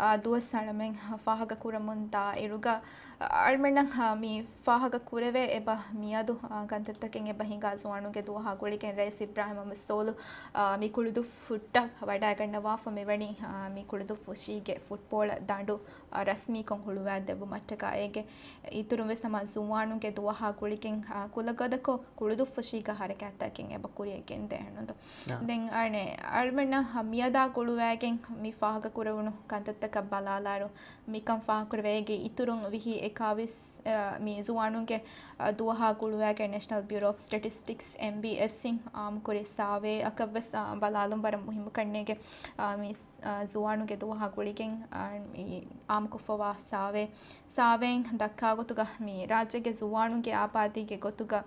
އާ، ދުވަސް އަޅުމެން ފާހަގަކުރަމުން ދާއިރުގަ، އަޅުމެންނަށް، އާ، މި ފާހަގަކުރެވޭ އެބަ މިއަދު، އާ، ކަންތައްތަކެއް އެބަ ހިނގާ ޒުވާނުންގެ ދުވަހާ ގުޅިގެން ރައީސް އިބްރާހިމް އަވަސްތޯލު، އާ، މި ކުޅިދުއްފުއްޓަށް ވަޑައިގަންނަވާފަ މިވަނީ، އާ، މި ކުޅިދުއްފުށީގެ ފުޓްބޯޅަ ދަނޑު އާ، ރަސްމީކޮށް ހުޅުވާދެއްވުމަށްޓަކާ އޭގެ އިތުރުން ވެސް ހަމަ ޒުވާނުންގެ ދުވަހާ ގުޅިގެން، އާ، ކުލަގަދަކޮށް ކުޅިދުއްފުށީގަ ހަރަކާތްތަކެއް އެބަ ކުރިޔަށް ގެންދޭ އެހެންނު. އާ. ދެން އަނެއް އަޅުމެންނަށް މިއަދާ ގުޅުވައިގެން މި ފާހަގަކުރެވުނު ކަންތައްތަކަށް ބަލާލާއިރު، މިކަން ފާހަގަކުރެވޭ އޭގެ އިތުރުން ވިހި އެކާވީސް، އާ، މި ޒުވާނުންގެ، އާ، ދުވަހާ ގުޅުވައިގެން ނޭޝަނަލް ބިއުރޯ އޮފް ސްޓެޓިސްޓިކްސް، އެންބީއެސް، އިން އާއްމުކުރި ސާވޭއަކަށް ވެސް، އާ، ބަލާލުން ވަރަށް މުހިއްމު ކަންނޭނގެ، އާ، މި އާ، ޒުވާނުގެ ދުވަހާ ގުޅިގެން، އާ، މި އާއްމުކޮށްފަވާ ސާވޭ، ސާވޭން ދައްކާ ގޮތުގަ މި ރާއްޖޭގެ ޒުވާނުންގެ އާބާދީގެ ގޮތުގަ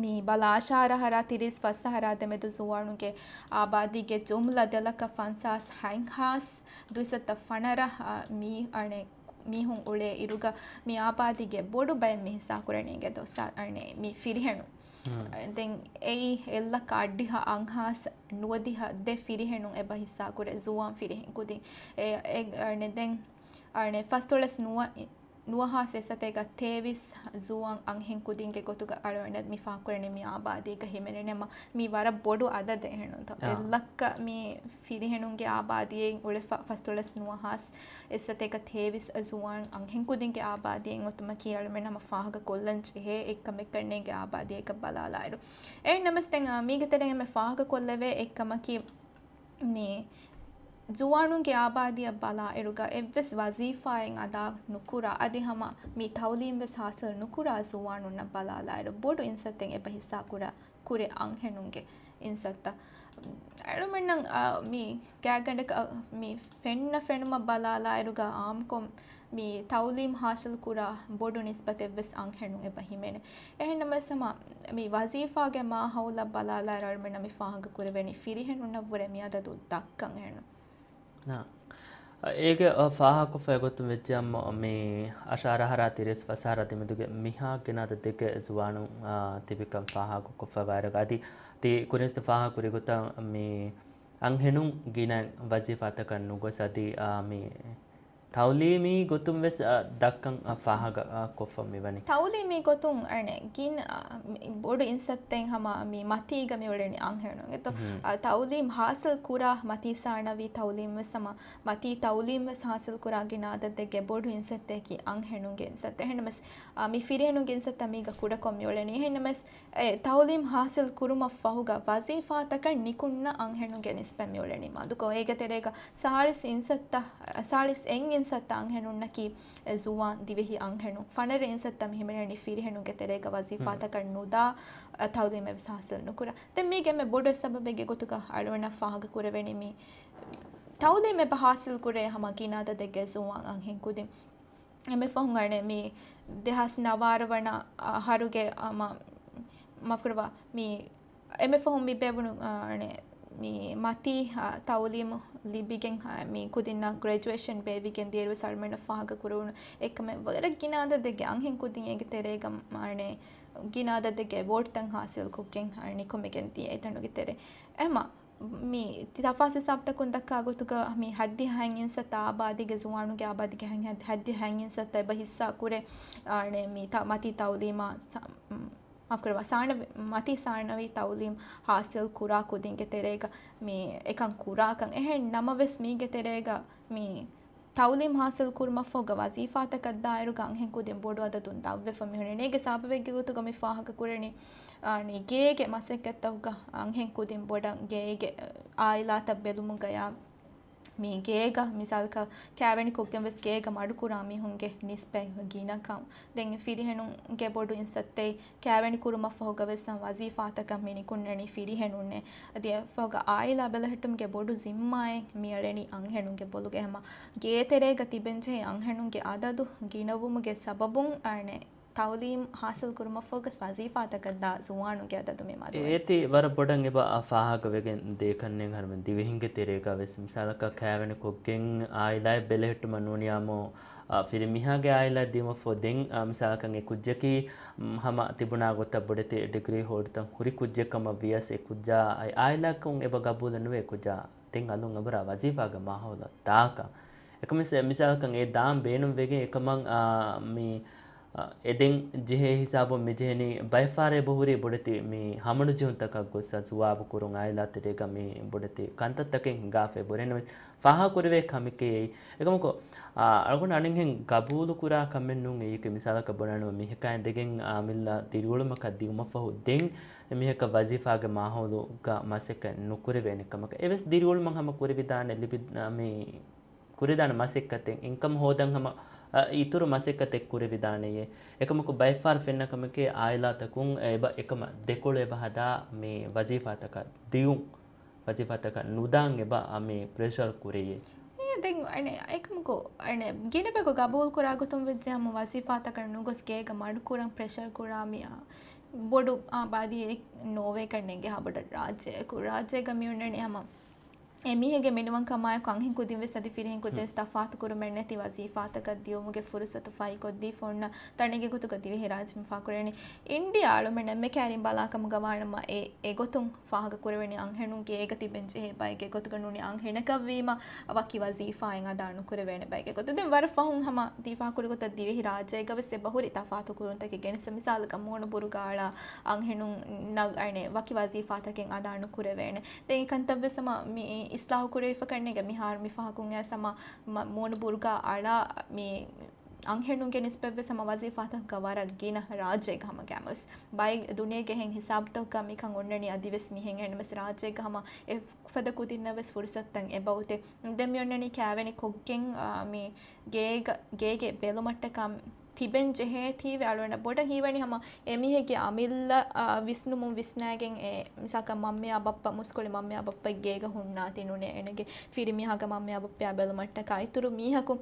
މި ބަލާ އަށާރަ އަށާރަ ތިރީސް ފަސް އަށާރަ ދެމެދު ޒުވާނުންގެ އާބާދީގެ ޖުމްލަ ދެ ލައްކަ ފަންސާސް ހަތް ހާސް ދުއިސައްތަ ފަނަރަ، އާ، މީ-، އަނެއް މީހުން އުޅޭ އިރުގަ މި އާބާދީގެ ބޮޑު ބައެއް މި ހިއްސާކުރަނީގެ ދޮސް، އަނެއް މި ފިރިހެނުން. ދެން އެއީ އެއްލައްކަ އަށްޑިހަ އަށާސް ނުވަދިހަ ދެ ފިރިހެނުން އެބަ ހިއްސާކުރޭ ޒުވާން ފިރިހެން ކުދިން. އެ، އެ، އަނެއް ދެން، އަނެއް ފަސްދޮޅަސް ނުވަ-، ނުވަހާސް އެއްސަތޭކަ ތޭވީސް ޒުވާން އަންހެން ކުދިންގެ ގޮތުގަ އަޅުގަނޑަށް މި ފާހަގަކުރަނީ މި އާބާދީގަ ހިމެނެނީ މި ވަރަށް ބޮޑު އަދަދެއް އެހެންނު. އާ. އެއްލައްކަ މި ފިރިހެނުންގެ އާބާދީއެއް އުޅެފަ ފަސްދޮޅަސް ނުވަހާސް އެއްސަތޭކަ ތޭވީސް ޒުވާން އަންހެން ކުދިންގެ އާބާދީއެއް އޮތުމަކީ އަޅުމެން ހަމަ ފާހަގަ ކޮށްލަން ޖެހޭ އެއްކަމެއްކަންނޭނގެ އާބާދީއަކަށް ބަލާލާއިރު. އެހެން ނަމަވެސް ދެން، އާ، މީގެ ތެރެއިން އެންމެ ފާހަގަ ކޮށްލެވޭ އެއްކަމަކީ މި ޒުވާނުންގެ އާބާދީއަށް ބަލާއިރުގަ އެއްވެސް ވަޒީފާއެއް އަދާ ނުކުރާ، އަދި ހަމަ މި ތައުލީމް ވެސް ހާސިލް ނުކުރާ ޒުވާނުންނަށް ބަލާލާއިރު، ބޮޑު އިންސައްތެއް އެބަ ހިއްސާ ކުރާ، ކުރެ އަންހެނުންގެ އިންސައްތަ. އަޅުމެންނަށް، އާ، މި ގާތްގަނޑަކަށް، މި ފެންނަ ފެނުމަށް ބަލާލާއިރުގަ އާއްމުކޮށް މި ތައުލީމް ހާސިލް ކުރާ ބޮޑު ނިސްބަތެއް ވެސް އަންހެނުން އެބަ ހިމެނޭ. އެހެންނަމަވެސް ހަމަ މި ވަޒީފާގެ މާހައުލަށް ބަލާލާއިރު އަޅުމެންނަށް މި ފާހަގަ ކުރެވެނީ ފިރިހެނުންނަށްވުރެ މި އަދަދު ދައްކަން އެހެން. ނާ. އޭގެ، އަ، ފާހަގަކޮށްފައި ގޮތުން ވެއްޖެއްޔާމު މި އަށާރަ އަހަރާ ތިރީސް ފަސް އަހަރާ ދެމެދުގެ މިހާ ގިނަ އަދަދެއްގެ ޒުވާނުން، އާ، ތިބިކަން ފާހަގަކޮށްފައިވާއިރުގަ އަދި ތި ކުރިންސް ފާހަގަ ކުރި ގޮތަށް މި އަންހެނުން ގިނައިން ވަޒީފާތަކަށް ނުގޮސް އަދި، އާ، މި ތައުލީމީ ގޮތުން ވެސް، އަ، ދައްކަން، އަ، ފާހަގަ، އަ، ކޮށްފަ މިވަނީ. ތައުލީމީ ގޮތުން އަނެއް ގިނަ، އަ، މި ބޮޑު އިންސައްތެއް ހަމަ މި މަތީގަ މި އުޅެނީ އަންހެނުން. އެތޯ، މް. އަ، ތައުލީމް ހާސިލް ކުރާ މަތީ ސާނަވީ ތައުލީމް ވެސް ހަމަ މަތީ ތައުލީމް ވެސް ހާސިލް ކުރާ ގިނަ އަދަދެއްގެ ބޮޑު އިންސައްތަކީ އަންހެނުންގެ އިންސައްތަ. އެހެންނަމަސް، އަ، މި ފިރިހެނުންގެ އިންސައްތަ މީގަ ކުޑަކޮށް މި އުޅެނީ. އެހެންނަމަސް، އެ، ތައުލީމް ހާސިލް ކުރުމަށް ފަހުގަ ވަޒީފާތަކަށް ނިކުންނަ އަންހެނުންގެ ނިސްބަތް މި އުޅެނީ މަދުކޮށް. އޭގެ ތެރޭގަ ސާޅީސް އިންސައްތަ، ސާޅީސް އެއް އިންސައްތަ އަންހެނުންނަކީ އެ ޒުވާން ދިވެހި އަންހެނުން. ފަނަރަ އިންސައްތަ މި ހިމެނެނީ ފިރިހެނުންގެ ތެރޭގަ ވަޒީފާތަކަށް ނުދާ، އަ، ތައުލީމެއް ވެސް ހާސިލް ނުކުރާ. ދެން މީގެ އެންމެ ބޮޑު ސަބަބެއްގެ ގޮތުގަ އަޅުގަނޑަށް ފާހަގަ ކުރެވެނީ މި ތައުލީމް އެބަ ހާސިލް ކުރޭ ހަމަ ގިނަ އަދަދެއްގެ ޒުވާން އަންހެން ކުދިން. އެންމެ ފަހުން އަނެއް މި ދެހާސް ނަވާރަ ވަނަ އަހަރުގެ އަމަ މަފުރަވާ މި އެންމެ ފަހުން މި ބޭވުނު، އަ، އަނެއް މި މަތީ، އަ، ތައުލީމު ލިބިގެން، އަ، މި ކުދިންނަށް ގްރެޖުއޭޝަން ބޭއްވިގެން ދިޔައިރު ވެސް އަޅުމެންނަށް ފާހަގަ ކުރެވުނު އެކަމެއް ވަރަށް ގިނަ އަދަދެއްގެ އަންހެން ކުދިން އޭގެ ތެރޭގަ، އަނެއް ގިނަ އަދަދެއްގެ އެވޯޑްތައް ހާސިލް ކޮށްގެން، އަ، ނިކުމެގެން ދިޔަ އެތަނުގެ ތެރޭ. އެމަ މި ތަފާސް ހިސާބުތަކުން ދައްކާ ގޮތުގަ މި ހައްދިހަ އިންސައްތަ އާބާދީގެ ޒުވާނުންގެ އާބާދީގެ ހައް-، ހައްދިހަ އިންސައްތަ އެބަ ހިއްސާ ކުރޭ، އާނެ، މި ތަ-، މަތީ ތައުލީމާ ސަ-، މް، މާފުކުރައްވާ، ސާނަވީ، މަތީ ސާނަވީ ތައުލީމް ހާސިލް ކުރާ ކުދިންގެ ތެރޭގަ މި އެކަން ކުރާކަން. އެހެން ނަމަވެސް މީގެ ތެރޭގަ މި ތައުލީމް ހާސިލް ކުރުމަށްފަހުގަ ވަޒީފާތަކަށް ދާއިރުގަ އަންހެން ކުދިން ބޮޑު އަދަދުން ދަށްވެފަ މިހުންނެ. އޭގެ ސަބަބެއްގެ ގޮތުގަ މި ފާހަގަ ކުރަނީ، އާނީ، ގޭގެ މަސައްކަތްތަކުގަ އަންހެން ކުދިން ބޮޑަށް ގޭގެ އާއިލާތައް ބެލުމުގަޔާ މި ގޭގަ މިސާލަކަށް ކާވެނި ކޮށްގެން ވެސް ގޭގަ މަޑުކުރާ މީހުންގެ ނިސްބަތް ގިނަކަން. ދެން ފިރިހެނުންގެ ބޮޑު އިންސައްތައެއް ކާވެނި ކުރުމަށްފަހުގަ ވެސް ވަޒީފާތަކަށް މި ނިކުންނަނީ ފިރިހެނުންނޭ. އަދި އެފަހުގަ އާއިލާ ބެލެހެއްޓުމުގެ ބޮޑު ޒިންމާއެއް މި އަޅެނީ އަންހެނުންގެ ބޮލުގަ. ހަމަ ގޭތެރޭގަ ތިބެންޖެހޭ އަންހެނުންގެ އަދަދު ގިނަވުމުގެ ސަބަބުން އަނެއް ތައުލީމް ހާސިލް ކުރުމަށްފަހުގަސް ވަޒީފާތަކަށް ދާ ޒުވާނުންގެ އަދަދު މި މަދުވޭ. އޭތި ވަރަށް ބޮޑަށް އެބަ ފާހަގަވެގެން ދޭކަންނޭނގެ ހަރުމެން ދިވެހިންގެ ތެރޭގަ ވެސް މިސާލަކަށް ކާވެނި ކޮށްގެން އާއިލާއެއް ބެލެހެއްޓުމަށް ނޫނިޔާމު، އަ، ފިރިމީހާގެ އާއިލާ ދިޔުމަށްފަހު ދެން، އަ، މިސާލަކަށް އެ ކުއްޖަކީ، މް، ހަމަ ތިބުނާ ގޮތަށް ބޮޑެތި ޑިގްރީ ހޯލްޑަރުތައް ހުރި ކުއްޖެއް ކަމަށް ވިޔަސް އެ ކުއްޖާ އައި އާއިލާއަކުން އެބަ ގަބޫލެއް ނުވޭ ކުއްޖާ ދެން އަލުން އެބަރާ ވަޒީފާގެ މާހައުލަށް ދާކަން. އެކަމަސް މިސާލަކަށް އެ ދާން ބޭނުންވެގެން އެކަމަށް، އާ، މި، އާ، އެދެން ޖެހޭ ހިސާބުން މި ޖެހެނީ ބައެއް ފަހަރަށް އެބަހުރި ބޮޑެތި މި ހަމަނުޖެހުންތަކަށް ގޮއްސަ ސުވާބު ކުރުން އާއިލާ ތެރޭގަ މި ބޮޑެތި ކަންތައްތަކެއް ހިނގާފައި ބުރޭ. ނަމަވެސް ފާހަގަކުރެވޭ ކަމެކޭ އެއީ. އެކަމަކު، އާ، އަޅުގަނޑު އަނެއްހެން ގަބޫލުކުރާ ކަމެއް ނޫން އެއީކީ މިސާލަކަށް ބުނާނަމަ މީހަކާ އެނދެގެން އާ މިއްލަ ދިރިއުޅުމަކަށް ދިއުމަށްފަހު ދެން މީހަކަށް ވަޒީފާގެ މާހައުލުގަ މަސައްކަތް ނުކުރެވޭނެ ކަމަކަށް. އެވެސް ދިރިއުޅުމަށް ހަމަ ކުރެވިދާނެ ލިބި، އާ، މި ކުރިދާނެ މަސައްކަތެއް، އިންކަމް ހޯދަން ހަމަ، އަ، އިތުރު މަސައްކަތެއް ކުރެވިދާނެޔޭ. އެކަމަކު ބައެއްފަހަރު ފެންނަ ކަމެކޭ އާއިލާތަކުން އެބަ އެކަމަށް ދެކޮޅު އެބަ ހަދާ މި ވަޒީފާތަކަށް ދިޔުން، ވަޒީފާތަކަށް ނުދާން އެބަ، އަ، މި ޕްރެޝަރ ކުރެޔޭ. އެ ދެން އަނެ އެކަމަކު އަނެ ގިނަ ބަޔަކު ގަބޫލު ކުރާ ގޮތުން ވެއްޖެ ހަމަ ވަޒީފާތަކަށް ނުގޮސް ގޭގަ މަޑުކުރަން ޕްރެޝަރ ކުރާ މި، އަ، ބޮޑު އާބާދީއެއް ނޯވޭ ކަންނޭނގެ ހާ ބޮޑަށް ރާއްޖެއަކު. ރާއްޖޭގަ މި އޮންނަނީ ހަމަ އެ މީހެއްގެ މިނިވަންކަމާއެކު އަންހެން ކުދިން ވެސް އަދި ފިރިހެން ކުދިން ވެސް ތަފާތު ކުރުމެއް ނެތި ވަޒީފާތަކަށް ދިޔުމުގެ ފުރުސަތު ފަހިކޮށްދީފަ އޮންނަ ތަނެއްގެ ގޮތުގަ ދިވެހިރާއްޖެ މި ފާކުރެވެނީ. އިންޑިއާ އަޅުމެން އެންމެ ކައިރިން ބަލާ ކަމުގަ ވާނަމަ އެ، އެ ގޮތުން ފާހަގަ ކުރެވެނީ އަންހެނުން ގޭގަ ތިބެން ޖެހޭ ބައެއްގެ ގޮތުގަ ނޫނީ އަންހެނަކަށްވީމަ ވަކި ވަޒީފާއެއް އަދާ ނުކުރެވޭނެ ބައެއްގެ ގޮތު. ދެން ވަރަށް ފަހުން ހަމަ ދީފާ ކުރި ގޮތަށް ދިވެހި ރާއްޖޭގަ ވެސް އެބަ ހުރި ތަފާތު ކުރުންތަކެއް ގެނެސް. މިސާލަކަށް މޫނު ބުރުގާ އަޅާ އަންހެނުން ނަގ-، އަނެ ވަކި ވަޒީފާތަކެއް އަދާ ނުކުރެވޭނެ. ދެން އެކަންތައްވެސް ހަމަ މި އިސްލާހު ކުރެވިފަ ކަންނޭގެ މިހާރު މި ފަހަކުން އައިސް ހަމަ މަ-، މޫނު ބުރުގާ އަޅާ މި އަންހެނުންގެ ނިސްބަތްވެސް ހަމަ ވަޒީފާތަކަށް ވަރަށް ގިނަ ރާއްޖޭގަ ހަމަ ގައިމުވެސް. ބައެއް ދުނިޔޭގެ އެހެން ހިސާބުތަކުގަ މިކަން އޮންނަނީ އަދިވެސް މިހެން. އެހެންނަމަވެސް ރާއްޖޭގަ ހަމަ އެފަދަ ކުދިންނަށް ވެސް ފުރުސަތުތައް އެބައޮތޭ. ދެން މި އޮންނަނީ ކާވެނި ކޮށްގެން، އާ، މި ގޭގަ، ގޭގެ ބެލުމަށްޓަކާ ތިބެން ޖެހޭތީވެ އަޅުގަނޑަށް ބޮޑަށް ހީވަނީ ހަމަ އެމީހެއްގެ އަމިއްލަ، އާ، ވިސްނުމުން ވިސްނާގެން އެ މިސާލަކަށް މަންމަޔާ ބައްޕަ، މުސްކުޅި މަންމަޔާ ބައްޕަ ގޭގަ ހުންނާތީ ނޫނޭ އޭނަގެ ފިރިމީހާގެ މަންމަޔާ ބައްޕަޔާ ބެލުމަށްޓަކާ އިތުރު މީހަކު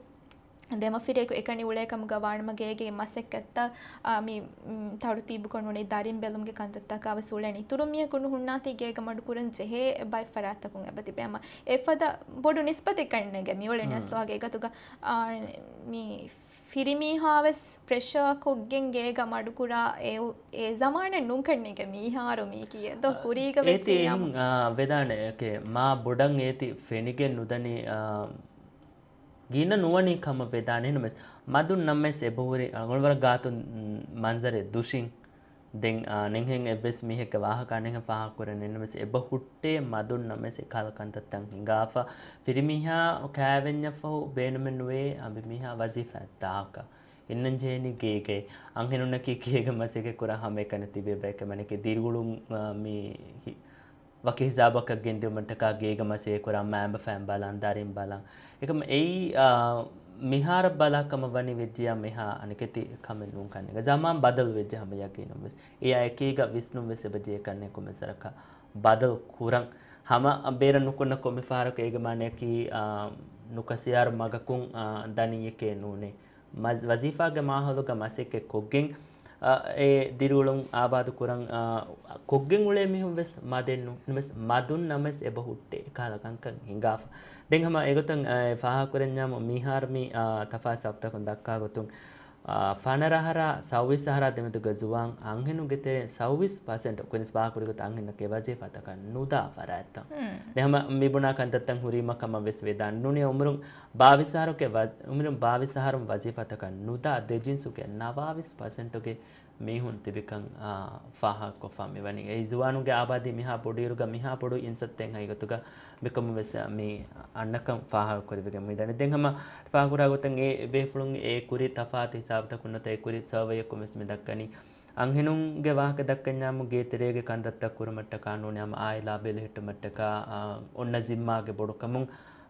ދެމަފިރިޔަކު އެކަނި އުޅޭ ކަމުގަ ވާނަމަ ގޭގެ މަސައްކަތްތައް، އާ، މި، މް، ތަރުތީބުކޮށް ނޫނީ ދަރިން ބެލުމުގެ ކަންތައްތަކާ ވެސް އުޅެނީ. އިތުރު މީހަކު ނުހުންނާތީ ގޭގަ މަޑުކުރަން ޖެހޭ ބައެއް ފަރާތްތަކުން އެބަ ތިބޭ. ހަމަ އެފަދަ ބޮޑު ނިސްބަތެއް ކަންނޭނގެ މިއުޅެނީ މް. އަސްލު ހަގީގަތުގަ، އާ، މި ފިރިމީހާވެސް ޕްރެޝާ ކޮށްގެން ގޭގަ މަޑުކުރާ އެ، އެ ޒަމާނެއް ނޫން ކަންނޭނގެ މީހާރު މީކީ އެއް ދޯ ކުރީގަ ވެއްޖެއްޔާމު. އާ، ވެދާނެ އެކޭ މާ ބޮޑަށް އޭތި ފެނިގެން ނުދަނީ، އާ، ގިނަ ނުވަނީ ކަމަށް ވެދާނެ. އެހެންނަމަވެސް މަދުން ނަމަވެސް އެބަހުރި އަޅުގަނޑު ވަރަށް ގާތުން މަންޒަރެއް ދުށިން. ދެން، އާ، ނެހެން އެއްވެސް މީހެއްގެ ވާހަކަ ނެހެން ފާހަގަކުރަން ނެއްނަމަވެސް އެބަ ހުއްޓޭ މަދުން ނަމަވެސް އެކަހަލަ ކަންތައްތައް ހިނގާފަ. ފިރިމީހާ ކާވެންޏަށްފަހު ބޭނުމެއް ނުވޭ އަނބިމީހާ ވަޒީފާއަށް ދާކަށް. އިންނަން ޖެހެނީ ގޭގައި. އަންހެނުންނަކީ ގޭގަ މަސައްކަތް ކުރާ ހަމައެކަނި ތިބޭ ބަޔަކަށް މަނިކެ ދިރިއުޅުން، އާ، މީ ހި-، ވަކި ހިސާބަކަށް ގެންދިއުމަށްޓަކާ ގޭގަ މަސައްކަތް ކުރާ މައިންބަފައިން ބަލަން، ދަރިން ބަލަން. އެކަމަ އެއީ، އާ، މިހާރަށް ބަލާ ކަމަށް ވަނީ ވެއްޖިޔާ މިހާ އަނެކެތި ކަމެއް ނޫން ކަންނޭނގެ. ޒަމާން ބަދަލު ވެއްޖެ ހަމަ ޔަގީނުން ވެސް. އެއާ އެކީގަ ވިސްނުން ވެސް އެބަ ޖެހޭ ކަންނޭނގެ ކޮންމެސް ވަރަކަށް ބަދަލު ކުރަން. ހަމަ ބޭރަށް ނުކުންނަ ކޮންމެ ފަހަރަކު އޭގެ މާނައަކީ، އާ، ނުކަސިއާރު މަގަކުން، އާ، ދަނީއެކޭ ނޫނޭ. މަޒް-، ވަޒީފާގެ މާހައުލުގަ މަސައްކަތް ކޮށްގެން، އާ، އެ ދިރިއުޅުން އާބާދު ކުރަން، އާ، ކޮށްގެން އުޅޭ މީހުން ވެސް މަދެއް ނޫން. ނަމަވެސް މަދުން ނަމަވެސް އެބަ ހުއްޓޭ އެކަހަލަ ކަންކަން ހިނގާފަ. ދެން ހަމަ އެގޮތަށް، އާ، ފާހަގަކުރަންޏާމު މިހާރު މި، އާ، ތަފާތު ސަބްތަކުން ދައްކާ ގޮތުން، އާ، ފަނަރަ އަހަރާ ސައުވީސް އަހަރާ ދެމެދުގެ ޒުވާން އަންހެނުންގެ ތެރެއިން ސައުވީސް ޕަސެންޓް ކުރިން ފާހަގަކުރި ގޮތަށް އަންހެންނަކީ ވަޒީފާތަކަށް ނުދާ ފަރާތްތައް. ދެން ހަމަ މިބުނާ ކަންތައްތައް ހުރީމަ ކަމަށް ވެސް ވެދާނެ. ނޫނީ އުމުރުން ބާވީސް އަހަރުގެ ވަޒް-، އުމުރުން ބާވީސް އަހަރުން ވަޒީފާތަކަށް ނުދާ ދެ ޖިންސުގެ ނަވާވީސް ޕަސެންޓުގެ މީހުން ތިބިކަން، އާ، ފާހަގަކޮށްފާ މިވަނީ. އެއީ ޒުވާނުންގެ އާބާދީ މިހާ ބޮޑުއިރުގަ މިހާ ބޮޑު އިންސައްތައެއް ހަގީގަތުގަ މިކަމުން ވެސް މި އަންނަކަން ފާހަގަކުރެވިގެން މިދަނީ. ދެން ހަމަ ފާހަގަކުރާ ގޮތަށް އެ ބޭފުޅުން އެ ކުރި ތަފާތު ހިސާބުތަކުން ނުވަތަ އެ ކުރި ސަރވޭއަކުން ވެސް މި ދައްކަނީ. އަންހެނުންގެ ވާހަކަ ދައްކަންޏާމު ގޭތެރޭގެ ކަންތައްތައް ކުރުމަށްޓަކާ ނޫނީ ހަމަ އާއިލާ ބެލެހެއްޓުމަށްޓަކާ، އާ، އޮންނަ ޒިންމާގެ ބޮޑުކަމުން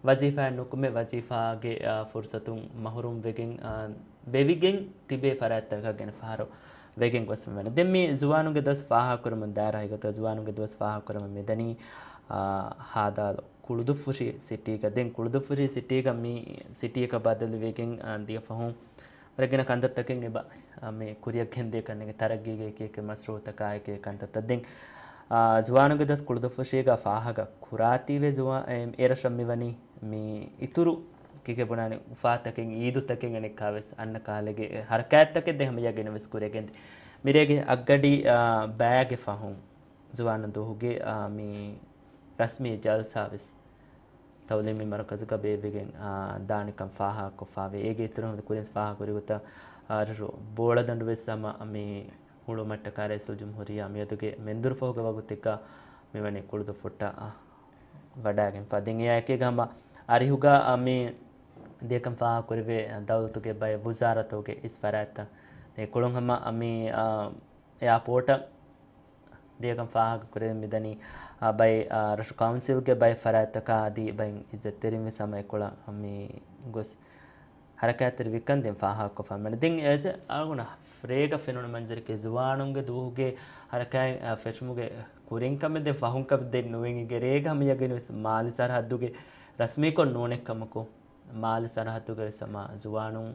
ވަޒީފާއެއް ނުކުމެ ވަޒީފާގެ، އާ، ފުރުސަތުން މަހުރޫމް ވެގެން، އާ، ވެވިގެން ތިބޭ ފަރާތްތަކަށް ގިނަ ފަހަރު ވެގެން ގޮސް މިވަނީ. ދެން މި ޒުވާނުންގެ ދުވަސް ފާހަގަކުރަމުން ދާއިރު ހަގީގަތުގަ ޒުވާނުންގެ ދުވަސް ފާހަގަކުރަމުން މިދަނީ، އާ، ހާދާލު ކުޅުދުއްފުށި ސިޓީގަ. ދެން ކުޅުދުއްފުށި ސިޓީގަ މި ސިޓީއަކަށް ބަދަލުވެގެން، އާ، ދިޔަ ފަހުން ވަރަށް ގިނަ ކަންތައްތަކެއް އެބަ، އާ، މި ކުރިއަށް ގެންދިޔަ ކަންނޭނގެ ތަރައްގީގެ އެކި އެކި މަސްރޫއުތަކާ އެކި ކަންތައްތައް. ދެން، އާ، ޒުވާނުންގެ ދުވަސް ކުޅުދުއްފުށީގަ ފާހަގަ ކުރާތީވެ ޒުވާ-، އެ، އެރަށަށް މިވަނީ މި އިތުރު ކިކެ ބުނާނެ އުފާތަކެއް، އީދުތަކެއް އަނެއްކާވެސް އަންނަ ކަހަލަގެ ހަރަކާތްތަކެއް ދެން ހަމަ ޔަގީނުން ވެސް ކުރިއަށް ގެންދި. މިރޭގެ އަށްގަޑި، އާ، ބައިގެ ފަހުން ޒުވާނު ދުވަހުގެ، އާ، މި ރަސްމީ ޖަލްސާ ވެސް ތައުލީމީ މަރުކަޒުގަ ބޭއްވިގެން، އާ، ދާނެކަން ފާހަގަކޮށްފާވޭ. އޭގެ އިތުރުން ކުރިން ފާހަގަކުރި ގޮތަށް، އާ، ރަށު ބޯޅަދަނޑު ވެސް ހަމަ މި ހުޅުމަށްޓަކާ ރައީސުލްޖުމްހޫރިއްޔާ މިއަދުގެ މެންދުރުފަހުގެ ވަގުތެއްގަ މިވަނީ ކުޅުދުއްފުށްޓަށް، އާ، ވަޑައިގެންފާ. ދެން އެއާއެކީގަ ހަމަ އަރިހުގަ، އާ، މި ދިޔަކަން ފާހަގަކުރެވޭ ދައުލަތުގެ ބައެއް ވުޒާރާތަކުގެ އިސް ފަރާތްތައް. ދެން ކުޅުން ހަމަ މި، އާ، އެއާޕޯޓަށް ދިޔަކަން ފާހަގަކުރެވެން މިދަނީ، އާ، ބައެއް، އާ، ރަށު ކައުންސިލްގެ ބައެއް ފަރާތްތަކާ އަދި ބައެއް އިއްޒަތްތެރިން ވެސް ހަމަ އެކޮޅަށް މި ގޮސް ހަރަކާތްތެރިވިކަން ދެން ފާހަގަކޮށްފާ މިވަނީ. ދެން އެ އަޅުގަނޑަށް ރޭގަ ފެނުނު މަންޒަރަކީ ޒުވާނުންގެ ދުވަހުގެ ހަރަކާތް، އާ، ފެށުމުގެ ކުރިން ކަމެއް ދެން ފަހުން ކަމެއް ދެން ނުވެގެން ރޭގަ ހަމަ ޔަގީނުން ވެސް މާލެ ސަރަހައްދުގެ ރަސްމީކޮށް ނޫނެއްކަމަކު، މާލެ ސަރަހައްދުގަ ވެސް ހަމަ ޒުވާނުން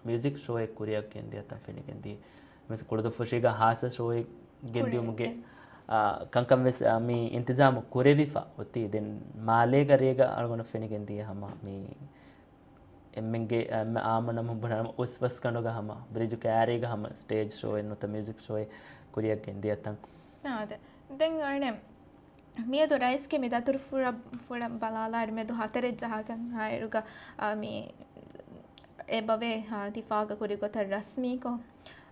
މިއުޒިކް ޝޯއެއް ކުރިއަށް ގެންދިޔަތަން ފެނިގެންދިޔަ. މިސް ކުޅުދުއްފުށީގަ ހާއްސަ ޝޯއެއް ގެންދިޔުމުގެ، ކުރިއަށް. އާ، ކަންކަން ވެސް، އާ، މި އިންތިޒާމު ކުރެވިފަ އޮތީ. ދެން މާލޭގަ ރޭގަ އަޅުގަނޑަށް ފެނިގެންދިޔަ ހަމަ މި އެންމެންގެ، އާ، އާއްމު ނަމު ބުނާ އުސްވަސް ކަނޑުގަ ހަމަ ބްރިޖު ކައިރީގަ ހަމަ ސްޓޭޖް ޝޯއެއް ނުވަތަ މިއުޒިކް ޝޯއެއް ކުރިއަށް ގެންދިޔަތަން. އާ، އާދެ. ދެން އަނެއް މިއަދު ރައީސްގެ މި ދަތުރުފުޅަށް، ފުޅަށް ބަލާލާއިރު މެދު ހަތަރެއް ޖަހާކަން އާއިރުގަ، އާ، މި އެބަވޭ، އާ، ތި ފާހަގަކުރި ގޮތަށް ރަސްމީކޮށް،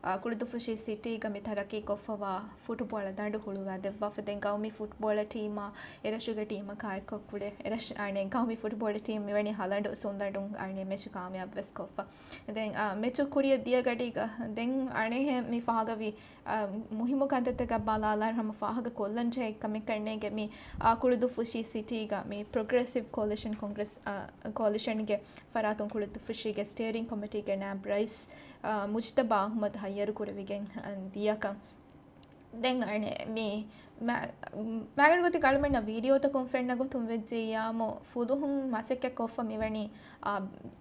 އާ، ކުޅުދުއްފުށީ ސިޓީގަ މި ތަރައްޤީ ކޮށްފަވާ ފުޓުބޯޅަ ދަނޑު ހުޅުވާ ދެއްވާފަ. ދެން ގައުމީ ފުޓްބޯޅަ ޓީމާ އެރަށުގެ ޓީމަކާ އެއްކޮށް ކުޅެ، އެރަށް، އާނެ، ގައުމީ ފުޓްބޯޅަ ޓީމް މިވަނީ ހަލަނޑު ސުންދަނޑުން، އާނެ، މެޗު ކާމިޔާބުވެސް ކޮށްފަ. ދެން، އާ، މެޗު ކުރިއަށް ދިޔަ ގަޑީގަ ދެން އަނެހެން މި ފާހަގަވި، އާ، މުހިއްމު ކަންތައްތަކަށް ބަލާލާ ހަމަ ފާހަގަ ކޮށްލަން ޖެހޭ ކަމެއް ކަންނޭނގެ މި، އާ، ކުޅުދުއްފުށީ ސިޓީގަ މި ޕްރޮގްރެސިވް ކޯލިޝަން ކޮންގްރެސް، އާ، ކޯލިޝަންގެ ފަރާތުން ކުޅުދުއްފުށީގެ ސްޓޭރިން ކޮމިޓީގެ ނާއިބް ރައީސް، އާ، މުޖްތަބާ އަޙްމަދު ހައްޔަރު ކުރެވިގެން، އާ، ދިޔަކަން. ދެން އަނެ މި މާ-، މާގަނޑު ގޮތި އަޅުމެންނަށް ވީޑިއޯތަކުން ފެންނަ ގޮތުން ވެއްޖެއްޔާމު ފުލުހުން މަސައްކަތް ކޮށްފަ މިވަނީ، އާ،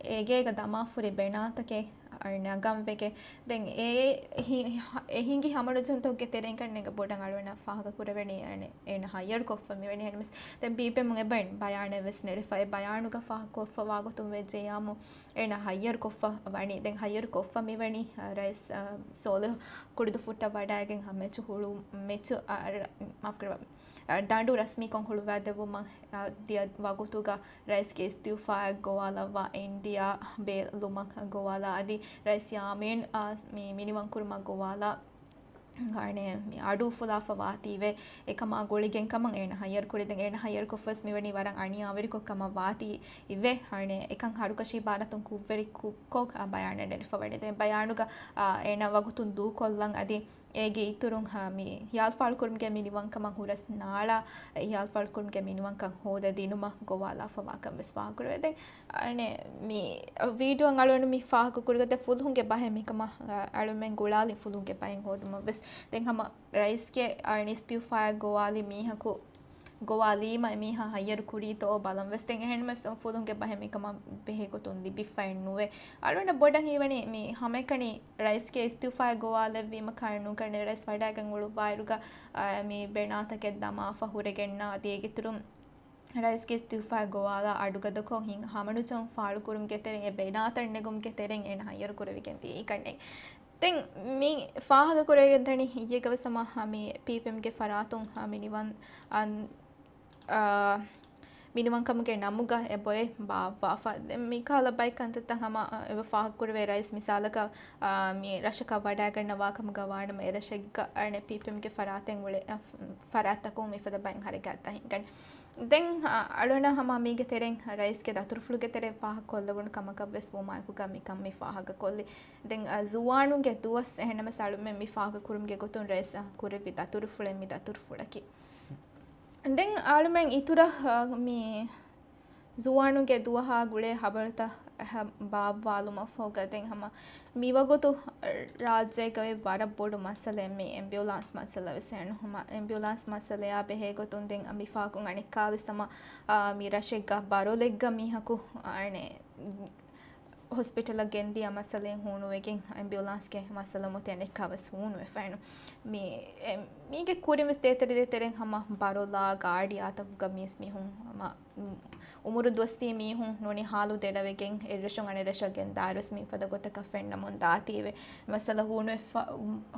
އޭގޭގަ ދަމާފުރި ބެނާތަކެއް ނަގަން ވެގެ. ދެން އެ ހި-، އެ ހިނގި ހަމަނުޖަންތަކުގެ ތެރެއިން ކަންނޭނގެ ބޮޑަށް އަޅުމެންނަށް ފާހަގަ ކުރެވެނީ އަނެ އޭނަ ހައްޔަރު ކޮށްފަ މިވަނީ އެންމެސް. ދެން ބީޕެމުން އެބައިން ބަޔާނެއް ވެސް ނެރެފަ. އެ ބަޔާނުގަ ފާހަގަ ކޮށްފަވާ ގޮތުން ވެއްޖެއްޔާމު އޭނަ ހައްޔަރު ކޮށްފަ ވަނީ. ދެން ހައްޔަރު ކޮށްފަ މިވަނީ، އަ، ރައީސް، އަ، ސޯލިހު ކުޅުދުއްފުށަށް ވަޑައިގެން ހަ މެޗު ހުޅު-، މެޗު، އަ، ރ-، މާފުކުރައްވާ، އަ، ދަނޑު ރަސްމީކޮށް ހުޅުވާދެއްވުމަށް، އަ، ދިޔަ ވަގުތުގަ ރައީސްގެ އިސްތިއުފާއަށް ގޮވާލައްވާ އިންޑިއާ ބޭލުމަށް ގޮވާލާ އަދި ރައީސް ޔާމީން، އަ، މި މިނިވަންކުރުމަށް ގޮވާލާ އަނެ މި އަޑު އުފުލާފަ ވާތީވެ. އެކަމާ ގުޅިގެން ކަމަށް އޭނަ ހައްޔަރު ކުރި. ދެން އޭނަ ހައްޔަރު ކޮށްފަސް މިވަނީ ވަރަށް އަނިޔާވެރިކޮށް ކަމަށް ވާތީ އިވެ. އަނެ އެކަން ހަރުކަށީ ބާރަތުން ކުށްވެރި ކުށްކޮށް، އަ، ބަޔާނެއް ނެރެފަވަނީ. ދެން ބަޔާނުގަ، އާ، އޭނަ ވަގުތުން ދޫކޮށްލަން އަދި އޭގެ އިތުރުން، އާ، މި ހިޔާލުފާޅުކުރުމުގެ މިނިވަންކަމަށް ހުރަސް ނާޅާ، އެ ހިޔާލުފާޅުކުރުމުގެ މިނިވަންކަން ހޯދަދިނުމަށް ގޮވާލާފަވާކަން ވެސް ފާހަގަކުރެވޭ. ދެން އަނެ މި ވީޑިއޯ އަޅުގަނޑު މި ފާހަގަ ކުރިގަތެ ފުލުހުންގެ ބަހެއް މިކަމަށް، އަ، އަޅުމެން ގުޅާލި ފުލުހުންގެ ބަހެއް ހޯދުމަށް ވެސް. ދެން ހަމަ ރައީސްގެ އަނެ އިސްތިއުފާއަށް ގޮވާލި މީހަކު، ގޮވާލީމަ އެ މީހާ ހައްޔަރު ކުރީތޯ ބަލަން ވެސް. ދެން އެހެންމެސް ފުލުހުންގެ ބަހެއް މިކަމަށް ބެހޭ ގޮތުން ލިބިފައެއް ނުވޭ. އަޅުގަނޑަށް ބޮޑަށް ހީވަނީ މި ހަމައެކަނި ރައީސްގެ އިސްތިއުފާއަށް ގޮވާލެއްވީމަ ކާރިނޫން ކަންނޭ ރައީސް ވަޑައިގެން އުޅުއްވާއިރުގަ، އަ، މި ބެނާތަކެއް ދަމާފަ ހުރެގެންނާ އަދި އޭގެ އިތުރުން ރައީސްގެ އިސްތިއުފާ ގޮވާލާ އަޑުގަދަކޮށް ހިނގ ހަމަނުޖަން ފާޅުކުރުމުގެ ތެރެއިން އެ ބެނާތައް ނެގުމުގެ ތެރެއިން އޭނަ ހައްޔަރު ކުރެވިގެން ދިޔައީ ކަންނޭނގެ. ދެން މި ފާހަގަ ކުރެވިގެން ދަނީ އިއްޔެގަވެސް ހަމަ މި ޕީޕީއެމްގެ ފަރާތުން ހަ މި ނިވަން އަން-، އާ، މިނިވަންކަމުގެ ނަމުގަ އެ ބޮއެ ބާއްވާފަ. ދެން މިކަހަލަ ބައެއް ކަންތައްތައް ހަމަ، އާ، އެބަ ފާހަގަކުރެވޭ ރައީސް މިސާލަކަށް، އާ، މި ރަށަކަށް ވަޑައިގަންނަވާ ކަމުގަ ވާނަމަ އެ ރަށެއްގަ އަނެ ޕީޕީއެމްގެ ފަރާތެއް އުޅޭ، އަ، ފަރާތްތަކުން މިފަދަ ބައެއް ހަރަކާތްތައް ހިނގަން. ދެން، އަ، އަޅުނަ ހަމަ މީގެ ތެރެއިން ރައީސްގެ ދަތުރުފުޅުގެ ތެރެއިން ފާހަގަކޮށްލެވުނު ކަމަކަށް ވެސް ވުމާއެކުގަ މިކަން މި ފާހަގަކޮށްލި. ދެން، އަ، ޒުވާނުންގެ ދުވަސް އެހެންނަމަސް އަޅުމެން މި ފާހަގަކުރުމުގެ ގޮތުން ރައީސް، އަ، ކުރެއްވި ދަތުރުފުޅެއް މި ދަތުރުފުޅަކީ. ދެން އަޅުމެން އިތުރަށް، އަ، މި ޒުވާނުންގެ ދުވަހާ ގުޅޭ ހަބަރުތައް ހަ-، ބާއްވާލުމަށް ފަހުގަ ދެން ހަމަ މިވަގުތު ރާއްޖޭގައި ވަރަށް ބޮޑު މައްސަލައެއް މި އެމްބިއުލާންސް މައްސަލަ ވެސް އެން ހަމަ އެމްބިއުލާންސް މައްސަލަޔާ ބެހޭ ގޮތުން ދެން މި ފަހަކުން އަނެއްކާވެސް ހަމަ، އާ، މި ރަށެއްގަ ބަރޮލެއްގަ މީހަކު އަނެ ހޮސްޕިޓަލަށް ގެންދިޔަ މައްސަލައިން ހޫނުވެގެން އެމްބިއުލާންސްގެ މައްސަލަ މުތި އަނެއްކާވެސް ހޫނުވެފައިނު. މި، އެ، މީގެ ކުރިން ވެސް ދޭތެރެ ދޭތެރެން ހަމަ ބަރޮލާ ގާޑިއާތަކުގަ މީސް މީހުން ހަމަ އުމުރު ދުވަސްވީ މީހުން ނޫނީ ހާލު ދެރަވެގެން އެއްރަށުން އަނެއްރަށަށް ގެންދާއިރުވެސް މިފަދަ ގޮތަކަށް ފެންނަމުން ދާތީވެ. މައްސަލަ ހޫނުވެފަ-،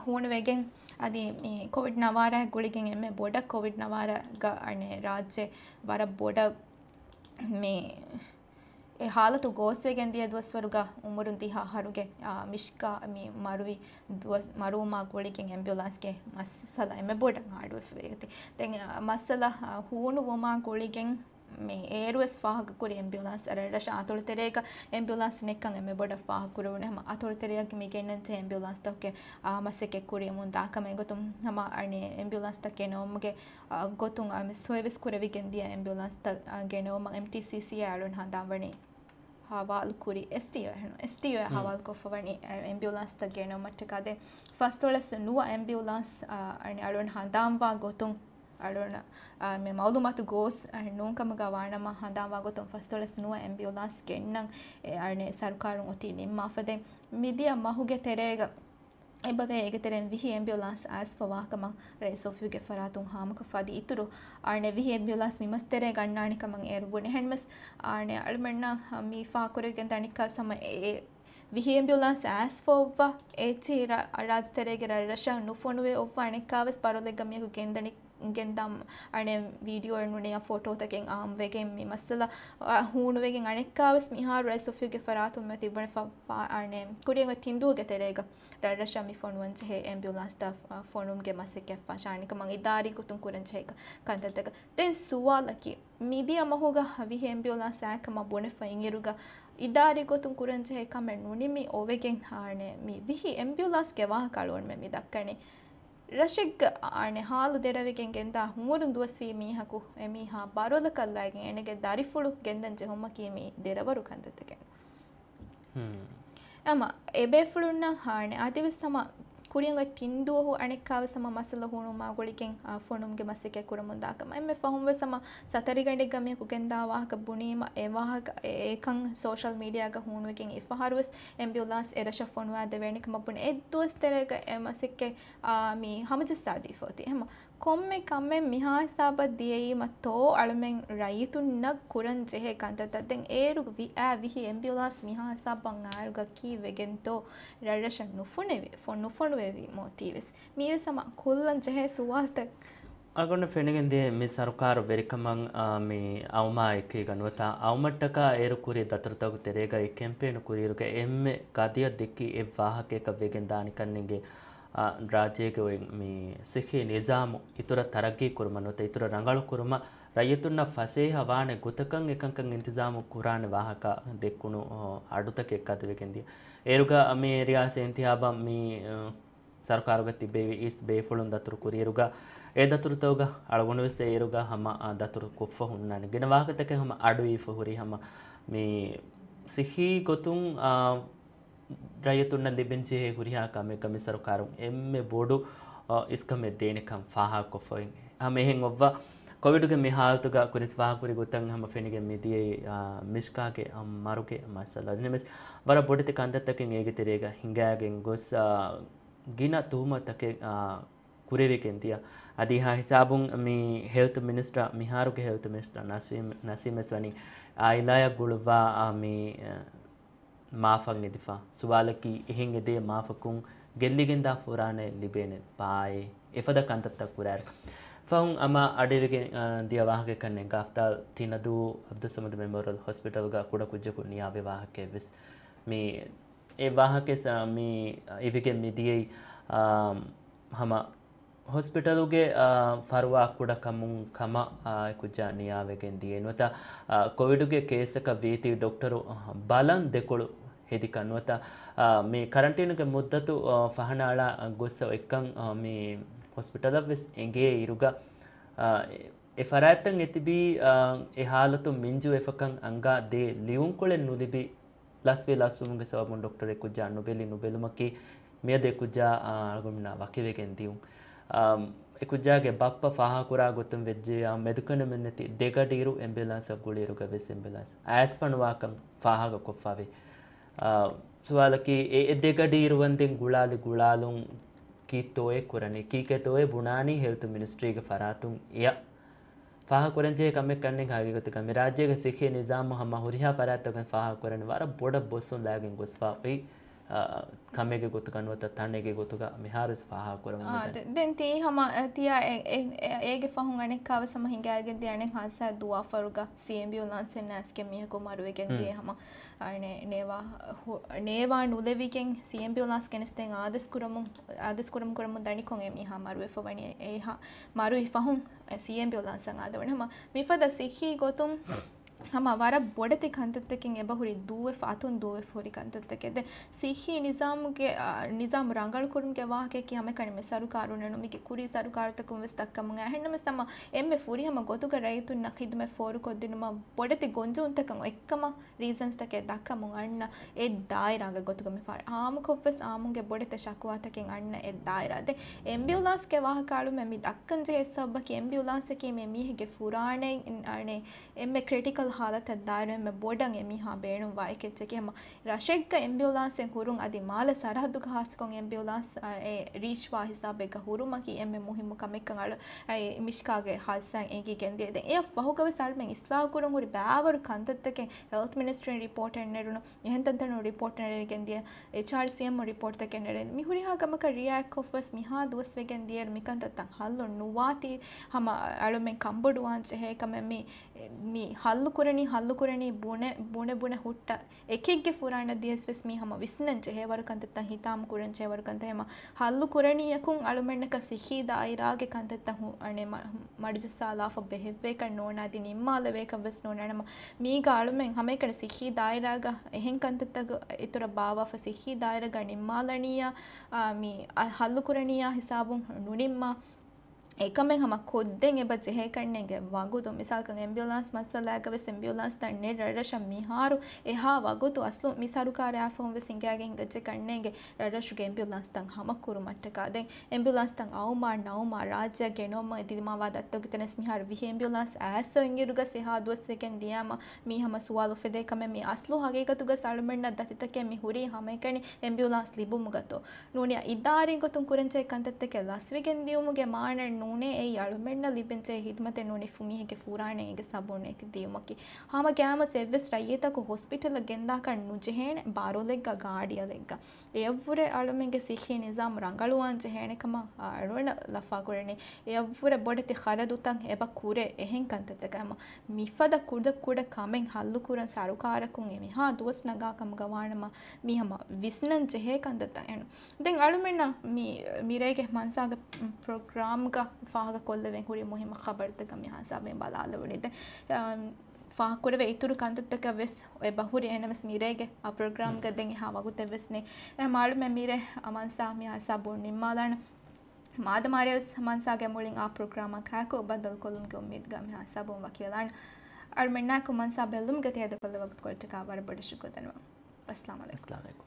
ހޫނުވެގެން އަދި މި ކޮވިޑް ނަވާރައިގެ ގުޅިގެން އެންމެ ބޮޑަށް ކޮވިޑް ނަވާރަގަ އަނެއް ރާއްޖެ ވަރަށް ބޮޑަށް މި އެ ހާލަތު ގޯސްވެގެން ދިޔަ ދުވަސްވަރުގަ އުމުރުން ދިހަ އަހަރުގެ، އާ، މިޝްކާ މި މަރުވި ދުވަސް، މަރުވުމާ ގުޅިގެން އެމްބިއުލާންސްގެ މައްސަލަ އެންމެ ބޮޑަށް އަޑުއިވެފަ ވޭތީ. ދެން، އާ، މައްސަލަ، އާ، ހޫނުވުމާ ގުޅިގެން މި އޭރުވެސް ފާހަގަކުރި އެމްބިއުލާންސް ރަށްރަށަށް އަތޮޅުތެރޭގަ އެމްބިއުލާންސް ނެއްކަން އެންމެ ބޮޑަށް ފާހަގަކުރެވުނު. ހަމަ އަތޮޅުތެރެއަށް މި ގެންނަންޖެހޭ އެމްބިއުލާންސްތަކުގެ، އާ، މަސައްކަތް ކުރިޔަމުން ދާކަމެއް ގޮތުން ހަމަ އަނެއް އެމްބިއުލާންސްތައް ގެނައުމުގެ، އާ، ގޮތުން އާ، މި ސޮއިވެސް ކުރެވިގެން ދިޔަ އެމްބިއުލާންސްތައް، އާ، ގެނައުމަށް އެމްޓީސީސީއާ އަޅުން ހަނދާންވަނީ ހަވާލު ކުރި އެސްޓީއޯ އެހެން، އެސްޓީއޯ ހަވާލު ކޮށްފަވަނީ އެމްބިއުލާންސްތައް ގެނައުމަށްޓަކާ ދެ ފަސްދޮޅަސް ނުވަ އެމްބިއުލާންސް، އަ، އަނެ އަޅުން ހަނދާންވާ ގޮތުން އަޅުން، އަ، މި މައުލޫމާތު ގޯސް، އަ، ނޫންކަމުގަ ވާނަމަ ހަނދާންވާ ގޮތުން ފަސްދޮޅަސް ނުވަ އެމްބިއުލާންސް ގެންނަން އެ އަނެ ސަރުކާރުން އޮތީ ނިންމާފަ ދެން މިދިޔަ މަހުގެ ތެރޭގަ އެބަވޭ އޭގެ ތެރެއިން ވިހި އެމްބިއުލާންސް އައިސްފަވާކަމަށް ރައީސް އޮފީހުގެ ފަރާތުން ހާމަކަށްފަ އަދި އިތުރު އަނެއް ވިހި އެމްބިއުލާންސް މިމަސް ތެރޭ ގަންނާނެ ކަމަށް އޭރު ބުނި. އެހެންމެސް އަނެއް އަޅުމެންނަށް މި ފާހަގަކުރެވިގެން ދަނިކާ ސަމަ އެ ވިހި އެމްބިއުލާންސް އައިސްފަ އޮއްވާ އެޗި ރާ-، ރާއްޖެތެރޭގެ ރަށްރަށަށް ނުފޮނުވެ އޮއްވާ އަނެއްކާވެސް ބަރޮލެއްގަ މީހަކު ގެންދަނި ގެންދާ އަނެއް ވީޑިއޯއެއް ނޫނީ ފޮޓޯތަކެއް އާއްމުވެގެން މި މައްސަލަ، އާ، ހޫނުވެގެން އަނެއްކާވެސް މިހާރު ރައީސް އޮފީހުގެ ފަރާތުން މި ތިއްބަވަނީ ފަ-، ފާ-، އަނެއް ކުރިއަށް އޮތް ތިންދުވަހުގެ ތެރޭގަ ރަށްރަށަށް މި ފޮނުވަން ޖެހޭ އެމްބިއުލާންސްތައް، އާ، ފޮނުވުމުގެ މަސައްކަތް ފަށާނެ ކަމަށް އިދާރީ ގޮތުން ކުރަން ޖެހޭ ކަ-، ކަންތައްތަކަށް. ދެން ސުވާލަކީ، މިދިޔަ މަހުގަ ވިހި އެމްބިއުލާންސް އާ ކަމަށް ބުނެފަ އިންއިރުގަ، އިދާރީ ގޮތުން ކުރަން ޖެހޭ ކަމެއް ނުނިމި އޮވެގެން އާނެ މި ވިހި އެމްބިއުލާންސްގެ ވާހަކަ އަޅުގަނޑުމެން މި ދައްކަނީ. ރަށެއްގަ އާނެ ހާލު ދެރަވިގެން ގެންދާ ހުމުރުން ދުވަސްވީ މީހަކު އެމީހާ ބާރުލަކަށް ލައިގެން އޭނަގެ ދަރިފުޅު ގެންދަން ޖެހުމަކީ މީ ދެރަވަރު ކަންތައްތަކެއް. ހުން. އަމަ އެބޭފުޅުންނަށް އާނެ އަދިވެސް ހަމަ ކުރިއަށް އޮތް ތިން ދުވަހު އަނެއްކާވެސް ހަމަ މައްސަލަ ހޫނުމާ ގުޅިގެން، އާ، ފޮނުމުގެ މަސައްކަތް ކުރަމުން ދާކަމަށް. އެންމެ ފަހުން ވެސް ހަމަ ސަތަރިގަނޑެއްގަ މީހަކު ގެންދާ ވާހަކަ ބުނީމަ، އެ ވާހަކަ އެ-، އެކަން ސޯޝަލް މީޑިއާގަ ހޫނުވެގެން އެފަހަރު ވެސް އެމްބިއުލާންސް އެ ރަށަށް ފޮނުވާ ދެވޭނެ ކަމަށް ބުނެ. އެއްދުވަސް ތެރޭގަ އެ މަސައްކަތް، އާ، މި ހަމަޖައްސާދީފަ އޮތީ. އެހެން ކޮންމެ ކަމެއް މިހާ ހިސާބަށް ދިޔައީމަ ތޯ އަޅުމެން ރައްޔިތުންނަށް ކުރަން ޖެހޭ ކަންތައްތައް. ދެން އޭރު ވި-، އާ ވިހި އެމްބިއުލާންސް މިހާ ހިސާބަށް އާއިރުގަ ކީއްވެގެންތޯ ރަށްރަށަށް ނުފޮނެވި-، ފޮ-، ނުފޮނުވެވީމޯ ތީވެސް. މީވެސް ހަމަ ކުއްލަން ޖެހޭ ސުވާލުތައް. އަޅުގަނޑަށް ފެނިގެން ދިޔަ މި ސަރުކާރު ވެރިކަމަށް، އާ، މި އައުމާ އެކީގަ ނުވަތަ އައުމަށްޓަކާ އޭރު ކުރި ދަތުރުތަކުގެ ތެރޭގައި ކެމްޕޭނު ކުރިއިރުގަ އެންމެ ގަދަޔަށް ދެއްކި އެއް ވާހަކައަކަށް ވެގެން ދާނެ ކަންނޭނގެ، އާ، ރާއްޖޭގަ އޮތް މި ސިއްހީ ނިޒާމު އިތުރަށް ތަރައްގީ ކުރުމަށް ނުވަތަ އިތުރަށް ރަނގަޅު ކުރުމަށް ރައްޔިތުންނަށް ފަސޭހަ ވާނެ ގޮތަކަށް އެކަންކަން އިންތިޒާމު ކުރާނެ ވާހަކަ ދެއްކުނު، އާ، އަޑުތަކެއް ގަދަވެގެން ދިޔަ. އޭރުގަ މި ރިޔާސީ އިންތިހާބަށް މި، އާ، ސަރުކާރުގަ ތިއްބެވި އިސް ބޭފުޅުން ދަތުރު ކުރިއިރުގަ، އެ ދަތުރުތަކުގަ އަޅުގަނޑު ވެސް އޭރުގަ ހަމަ، އާ، ދަތުރު ކޮށްފަ ހުންނާނެ. ގިނަ ވާހަކަތަކެއް ހަމަ އަޑުއިވިފަ ހުރި ހަމަ މި ސިއްހީ ގޮތުން، އާ، ރައްޔިތުންނަށް ލިބެން ޖެހޭ ހުރިހާ ކަމެއްގަ މި ސަރުކާރުން އެންމެ ބޮޑު، އާ، އިސްކަމެއް ދޭނެކަން ފާހަގަކޮށްފައި. ހަމަ އެހެން އޮއްވާ ކޮވިޑުގެ މި ހާލަތުގަ ކުރިން ވާހަކަ ކުރި ގޮތަށް ހަމަ ފެނިގެން މިދިޔައީ، އާ، މިޝްކާގެ، އާ، މަރުގެ މައްސަލަ. އަދި ނަމަވެސް ވަރަށް ބޮޑެތި ކަންތައްތަކެއް އޭގެ ތެރޭގަ ހިނގައިގެން ގޮސް، އާ، ގިނަ ތުހުމަތުތަކެއް، އާ، ކުރެވިގެން ދިޔަ. އަދި އެހާ ހިސާބުން މި ހެލްތު މިނިސްޓަރ، މިހާރުގެ ހެލްތު މިނިސްޓަރ ނަސީމް، ނަސީމް ވެސް ވަނީ އާއިލާއަށް ގުޅުއްވާ، އާ، މި، އާ، މާފަށް އެދިފަ. ސުވާލަކީ، އެހެން އެދޭ މާފަކުން ގެއްލިގެންދާ ފުރާނައެއް ލިބޭނެ ބާއޭ؟ އެފަދަ ކަންތައްތައް ކުރާއިރު. ފަހުން ހަމަ އަޑުއިވިގެން، އާ، ދިޔަ ވާހަކައެއް ކަންނޭނގެ އަފްތާލް ތިނަދޫ އަބްދުއްސަމަދު މެމޯރިއަލް ހޮސްޕިޓަލްގަ ކުޑަކުއްޖަކު ނިޔާވި ވާހަކައެއް ވެސް. މި އެ ވާހަކަ ސަ-، މި އިވިގެން މިދިޔައީ، އާ، ހަމަ ހޮސްޕިޓަލުގެ، އާ، ފަރުވާ ކުޑަކަމުން ކަމަށް، އާ، އެކުއްޖާ ނިޔާވެގެން ދިޔަ. ނުވަތަ، އާ، ކޮވިޑުގެ ކޭސްއަކަށް ވީތީ ޑޮކްޓަރު، އާ، ބަލަން ދެކޮޅު ހެދިކަން ނުވަތަ، އާ، މި ކަރަންޓީނުގެ މުއްދަތު، އާ، ފަހަނައަޅާ ގޮއްސަ އޮތްކަން، އާ، މި ހޮސްޕިޓަލަށްވެސް އެނގޭ އިރުގަ، އާ، އެ ފަރާތްތައް އެތިބީ، އާ، އެ ހާލަތު މިންޖުވެފަކަން އަންގާ ދޭ ލިޔުންކޮޅެއް ނުލިބި، ލަސްވެ ލަސްވުމުގެ ސަބަބުން ޑޮކްޓަރ އެކުއްޖާ ނުބެލި ނުބެލުމަކީ މިއަދު އެކުއްޖާ، އާ، އަޅުގަނޑުމެންނާ ވަކިވެގެން ދިޔުން. އާ، އެކުއްޖާގެ ބައްޕަ ފާހަގަކުރާ ގޮތުން ވެއްޖެޔާ މެދުކަނޑުމެންނެތި ދެގަޑިއިރު އެމްބިއުލާންސަށް ގުޅިއިރުގަ ވެސް އެމްބިއުލާންސް އައިސްފަ ނުވާކަން ފާހަގަކޮށްފައިވޭ. އާ، ސުވާލަކީ އެ، އެ ދެގަޑިއިރު ވަންދެން ގުޅާލި ގުޅާލުން ކީއްތޯއޭ ކުރަނީ؟ ކީކޭތޯއޭ ބުނާނީ ހެލްތު މިނިސްޓްރީގެ ފަރާތުން އެޔަށް؟ ފާހަގަކުރަންޖެހޭ ކަމެއް ކަންނޭނގެ ހަގީގަތުގަ މި ރާއްޖޭގެ ސިއްހީ ނިޒާމު ހަމަ ހުރިހާ ފަރާތްތަކުން ފާހަގަކުރަނީ ވަރަށް ބޮޑަށް ބޮއްސުން ލައިގެން ގޮސްފަ އޮތް، އާ، ކަމެއްގެ ގޮތުގަ ނުވަތަ ތަނެއްގެ ގޮތުގަ މިހާރުވެސް ފާހަގަކުރަމުން އާ، ދެ-، ދެން ތީ ހަމަ، އެ، ތިޔާ އެ-، އެ-، އެ-، އޭގެ ފަހުން އަނެއްކާވެސް ހަމަ ހިނގައިގެން ދިޔަ އަނެއް ހާދިސާ ދުވާފަރުގަ ސީއެމްބިއުލާންސެއް ނައިސްގެން މީހަކު މަރުވެގެން ދިޔަ ހަމަ، އަނެއް ނޭވާ ހު-، ނޭވާ ނުލެވިގެން ސީއެމްބިއުލާންސް ގެނެސްދޭން އާދޭސް ކުރަމުން، އާދޭސް ކުރަމުން ކުރަމުން ދަނިކޮށް އެ މީހާ މަރުވެފަ ވަނީ އެ ހަ-، މަރުވި ފަހުން ސީއެމްބިއުލާންސަށް އާދެވުނު ހަމަ މިފަދަ ސިއްހީ ގޮތުން ހަމަ ވަރަށް ބޮޑެތި ކަންތައްތަކެއް އެބަހުރި ދޫވެފަ، އަތުން ދޫވެފަ ހުރި ކަންތައްތަކެއް. ދެ ސިއްހީ ނިޒާމުގެ، އާ، ނިޒާމު ރަނގަޅުކުރުމުގެ ވާހަކައަކީ ހަމައެކަނި މި ސަރުކާރުންނެއް ނޫން، މީގެ ކުރީ ސަރުކާރުތަކުން ވެސް ދައްކަމުން އެހެންނަމަވެސް ހަމަ އެންމެ ފުރިހަމަ ގޮތުގަ ރައްޔިތުންނަށް ޚިދުމަތް ފޯރުކޮށްދިނުމަށް ބޮޑެތި ގޮންޖެހުންތަކަށް އޮތްކަމަށް ރީޒަންސްތަކެއް ދައްކަމުން އަންނަ އެއް ދާއިރާގެ ގޮތުގަ މި ފާރ-، އާއްމުކޮށްވެސް އާއްމުންގެ ބޮޑެތި ޝަކުވާތަކެއް އަންނަ އެއް ދާއިރާ. ދެ އެމްބިއުލާންސްގެ ވާހަކަ އަޅުމެން މި ދައްކަން ޖެހޭ ސަބަބަކީ އެމްބިއުލާންސަކީ މި މީހެއްގެ ފުރާނައިން އަނެއް އެންމެ ކްރިޓިކަލް ހާލަތަށް ދާއިރު އެންމެ ބޮޑަށް އެ މީހާ ބޭނުންވާ އެކެއްޗަކީ. ހަމަ ރަށެއްގަ އެމްބިއުލާންސެއް ހުރުން އަދި މާލެ ސަރަހައްދުގަ ހާއްސަކޮށް އެމްބިއުލާންސް، އާ، އެ ރީޗްވާ ހިސާބެއްގަ ހުރުމަކީ އެންމެ މުހިއްމު ކަމެއްކަން އަޅު، އެ މިޝްކާގެ ހާދިސާއިން އެނގިގެން ދިޔަ. ދެން އެއަށް ފަހުގަވެސް އަޅުމެން އިސްލާހުކުރަން ހުރި ބާވަރު ކަންތައްތަކެއް ހެލްތް މިނިސްޓްރީން ރިޕޯޓެއް ނެރުނު، އެހެން ތަންތަނުން ރިޕޯޓް ނެރެވިގެން ދިޔަ. އެޗްއާރްސީއެމް ރިޕޯޓްތަކެއް ނެރެން. މި ހުރިހާ ކަމަކަށް ރިއެކްޓްކޮށްފަސް މިހާ ދުވަސްވެގެން ދިޔައިރު މިކަންތައްތައް ހައްލު ނުވާތީ ހަމަ އަޅުމެން ކަންބޮޑުވާން ޖެހޭ ކަމެއް. މި، މި ހައްލު ކުރަނީ، ހައްލު ކުރަނީ ބުނެ، ބުނެ، ބުނެ ހުއްޓަ އެކެއްގެ ފުރާނަ ދިޔަސް ވެސް މީ ހަމަ ވިސްނަން ޖެހޭ ވަރު ކަންތައްތައް، ހިތާމަ ކުރަން ޖެހޭ ވަރު ކަންތައް. ހަމަ ހައްލު ކުރަނީއަކުން އަޅުމެންނަކަށް ސިއްހީ ދާއިރާގެ ކަންތައްތައް ހު-، އަނެ މަ-، މަޑުޖައްސާލާފަ ބެހެއްވޭކަށް ނޯންނާ އަދި ނިންމާލެވޭކަށް ވެސް ނޯންނާނަމަ، މީގަ އަޅުމެން ހަމައެކަނި ސިއްހީ ދާއިރާގަ އެހެން ކަންތައްތަކު އިތުރަށް ބާވާފަ، ސިއްހީ ދާއިރާގަ ނިންމާލަނީއާ، އާ، މި، އަ، ހައްލު ކުރަނީއާ ހިސާބުން ނުނިންމާ. އެކަމެއް ހަމަ ކޮށްދޭން އެބަ ޖެހޭކަށްނޭނގެ ވަގުތު. މިސާލަކަށް އެމްބިއުލާންސް މައްސަލާގަ ވެސް އެމްބިއުލާންސްތައް ނެތް ރަށްރަށަށް މިހާރު އެހާ ވަގުތު އަސްލު މި ސަރުކާރާ އައިފަހުން ވެސް ހިނގާގެން ހިނގައްޖެކަށްނޭނގެ ރަށްރަށުގެ އެމްބިއުލާންސްތައް ހަމަ ކުރުމަށްޓަކާ. ދެން އެމްބިއުލާންސްތައް އައުމާ ނައުމާ ރާއްޖެއަށް ގެނައުމަށް ދިދިމަވާ ދަތިތަކުގެ ތެރެސް މިހާރު ވިހި އެމްބިއުލާންސް އައިސް އިނގިރުގަސް އެހާ ދުވަސް ވެގެން ދިޔާމަ މީ ހަމަ ސުވާލު އުފެދޭ ކަމެއް. މީ އަސްލު ހަގީގަތުގަސް އަޅުމެންނަށް ދަތިތަކެއް މި ހުރީ ހަމައެކަނި އެމްބިއުލާންސް ލިބުމުގަތޯ؟ ނޫނީ އިދާރީ ގޮތުން ކުރަންޖެހޭ ކަންތައްތަކެއް ލަސްވެގެން ދިޔުމުގެ މާނަ ނޫނޭ އެއީ އަޅުމެންނަށް ލިބެންޖެހޭ ހިދުމަތެއް ނޫނީ ފުމީހެއްގެ ފުރާނައިގެ ސަބަބުން ނެތި ދިޔުމަކީ. ހަމަ ގައިމުވެސް އެއްވެސް ރައްޔިތަކު ހޮސްޕިޓަލަށް ގެންދާކަށް ނުޖެހޭނެ ބާރޮލެއްގަ ގާޑިއަލެއްގަ. އެއަށްވުރެ އަޅުމެންގެ ސިއްހީ ނިޒާމު ރަނގަޅުވާން ޖެހޭނެ ކަމަށް އަޅުގަނޑަށް ލަފާކުރަނީ. އެއަށްވުރެ ބޮޑެތި ޚަރަދުތައް އެބަ ކުރޭ އެހެން ކަންތައްތަކަށް. ހަމަ މިފަދަ ކުޑަ ކުޑަ ކަމެއް ހައްލުކުރަން ސަރުކާރަކުން އެ މިހާ ދުވަސް ނަގާ ކަމުގަ ވާނަމަ މީ ހަމަ ވިސްނަން ޖެހޭ ކަންތައްތައް އެން. ދެން އަޅުމެންނަށް މި، މިރޭގެ މަންސާގެ ޕްރޮގްރާމްގަ ފާހަގަ ކޮށްލެވެން ހުރި މުހިއްމު ޚަބަރުތަކަށް މި ހިސާބެއް ބަލާލެވުނީ. ދެން، އަ، ފާހަގަކުރެވޭ އިތުރު ކަންތައްތަކަށް ވެސް އެބަހުރި އެނަމެސް މިރޭގެ އަ ޕްރޮގްރާމްގަ ދެން އެހާ ވަގުތެއް ވެސް ނެތް. އެ މާޅުމެއް މިރޭ މަންސާ މި ހިސާބުން ނިންމާލާނަ. މާދަމާރޭ ވެސް މަންސާގެ މުޅިން އާ ޕްރޮގްރާމަކާއެކު ބައްދަލުކޮށްލުމުގެ އުއްމީދުގަ މި ހިސާބުން ވަކިވެލާނަ. އަޅުމެންނާއެކު މަންސާ ބެއްލުމުގެ ތެޔަދުކޮށްލި ވަގުތުކޮޅަށްޓަކާ ވަރަށް ބޮޑަށް ޝުކުރު ދަންނަވަން. އައްސަލާމު ޢަލައިކުމް. އައްސަލާމު ޢަލައިކުމް.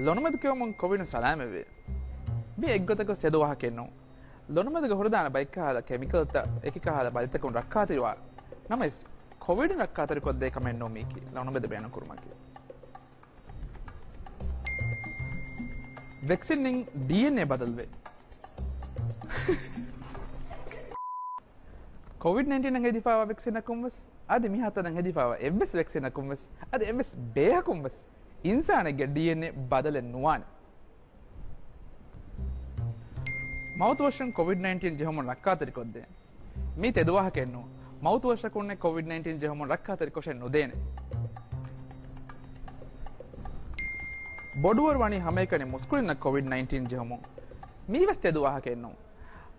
ލޮނުމެދު ކެއުމުން ކޮވިޑުން ސަލާމަތްވޭ. މި އެއްގޮތަކަށް ތެދު ވާހަކައެއް ނޫން. ލޮނުމެދުގަ ހުރެދާނެ ބައެއްކަހަލަ ކެމިކަލްތައް އެކިކަހަލަ ބަލިތަކުން ރައްކާތެރިވާ. ނަމަވެސް، ކޮވިޑުން ރައްކާތެރިކޮށްދޭ ކަމެއް ނޫން މީކީ، ލޮނުމެދު ބޭނުންކުރުމަކީ. ވެކްސިންއިން ޑީއެންއޭ ބަދަލުވޭ. ކޮވިޑް ނައިންޓީނަށް ހެދިފައިވާ ވެކްސިނަކުން ވެސް، އަދި މިހާތަނަށް ހެދިފައިވާ އެއްވެސް ވެކްސިނަކުން ވެސް، އަދި އެއްވެސް ބޭހަކުން ވެސް، އިންސާނެއްގެ ޑީއެންއޭ ބަދަލެއް ނުވާނެ. މައުތުވަޝުން ކޮވިޑް ނައިންޓީން ޖެހުމުން ރައްކާތެރިކޮށްދޭ. މީ ތެދު ވާހަކައެއް ނޫން. މައުތުވަޝަކުންނެއް ކޮވިޑް ނައިންޓީން ޖެހުމުން ރައްކާތެރިކޮށެއް ނުދޭނެ. ބޮޑުވަރު ވަނީ ހަމައެކަނި މުސްކުޅިންނަށް ކޮވިޑް ނައިންޓީން ޖެހުމުން. މީވެސް ތެދު ވާހަކައެއް ނޫން.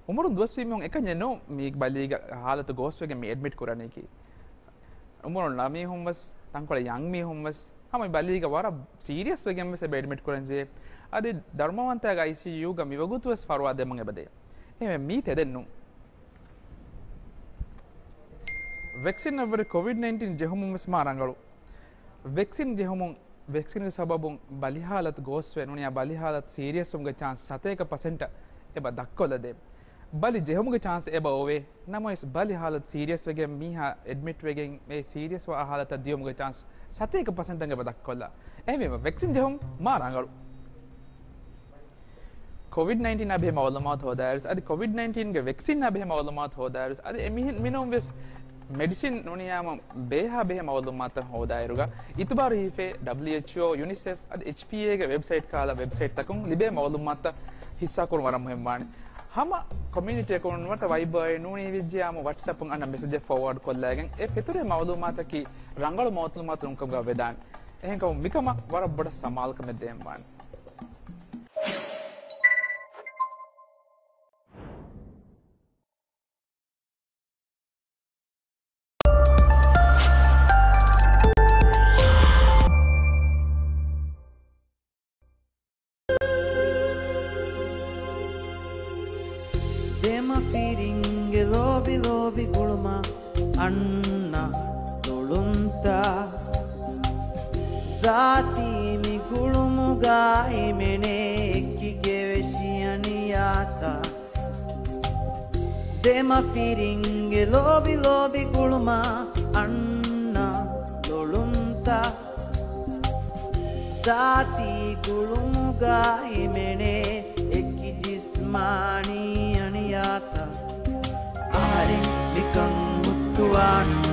އުމުރުން ދުވަސްވީ މީހުން އެކަންޏެއް ނޫން މީ ބަލީގަ ހާލަތު ގޯސްވެގެން މި އެޑްމިޓް ކުރަނީކީ. އުމުރުން ނަމީހުން ވެސް، ތަންކޮޅެއް ޔަންގް މީހުން ވެސް، ހަމަ މި ބަލީގަ ވަރަށް ސީރިއަސް ވެގެން ވެސް އެބަ އެޑްމިޓް ކުރަންޖެހޭ. އަދި ދަރުމަވަންތައިގެ އައިސީޔޫގަ މިވަގުތު ވެސް ފަރުވާ ދެމުން އެބަދޭ. އެހެންވެ މީ ތެދެއް ނޫން. ވެކްސިންއަށްވުރެ ކޮވިޑް ނައިންޓީން ޖެހުމުން ވެސް މާ ރަނގަޅު. ވެކްސިން ޖެހުމުން، ވެކްސިންގެ ސަބަބުން ބަލި ހާލަތު ގޯސްވެ ނޫނީ އާ ބަލި ހާލަތު ސީރިއަސްވުމުގެ ޗާންސް ސަތޭކަ ޕަސެންޓަށް އެބަ ދަށްކޮށްލަދޭ. ބަލި ޖެހުމުގެ ޗާންސް އެބަ އޮވޭ. ނަމަވެސް، ބަލި ހާލަތު ސީރިއަސް ވެގެން މީހާ އެޑްމިޓް ވެގެން އެ ސީރިއަސް ވާ ހާލަތަށް ދިޔުމުގެ ޗާންސް ސަތޭކަ ޕަސެންޓަށް އެބަ ދަށްކޮށްލާ. އެހެންވީމަ، ވެކްސިން ޖެހުން މާ ރަނގަޅު. ކޮވިޑް ނައިންޓީނާ ބެހޭ މައުލޫމާތު ހޯދާއިރުސް، އަދި ކޮވިޑް ނައިންޓީންގެ ވެކްސިންއާ ބެހޭ މައުލޫމާތު ހޯދާއިރުސް، އަދި އެ މިހެން މިނޫން ވެސް މެޑިސިން ނޫނިޔާމަ ބޭހާ ބެހޭ މައުލޫމާތަށް ހޯދާއިރުގަ، އިތުބާރު ހިފޭ ޑަބްލިއުއެޗްއޯ، ޔުނިސެފް، އަދި އެޗްޕީއޭގެ ވެބްސައިޓް ކަހަލަ ވެބްސައިޓްތަކުން ލިބޭ މައުލޫމާތުތައް ހިއްސާކުރުން ވަރަށް މުހިންމުވާނެ. ހަމަ ކޮމިއުނިޓީއަކުން ނުވަތަ ވައިބަރު ނޫނީވިއްޖެޔާމު ވަޓްސްއެޕުން އަންނަ މެސެޖެއް ފޯވާޑް ކޮށްލައިގެން އެ ފެތުރޭ މައުލޫމާތަކީ ރަނގަޅު މައުލޫމާތު ނޫންކަމުގަ ވެދާނެ. އެހެންކަމުން މިކަމަށް ވަރަށް ބޮޑަށް ސަމާލުކަމެއް ދޭންވާނެ. ދެމަފިރިންގެ ލޯބި ލޯބި ގުޅުމަށް އަންނަ ލޮޅުންތައް. ޒާތީ މި ގުޅުމުގަ ހިމެނޭ އެކި ގެވެށި އަނިޔާތައް. ދެމަފިރިންގެ ލޯބި ލޯބި ގުޅުމަށް އަންނަ ލޮޅުންތައް. ޒާތީ ގުޅުމުގަ ހިމެނޭ އެކި ޖިސްމާނީ އަނިޔާތައް. އަހަރެން ނިކަން ހުއްޓުވާން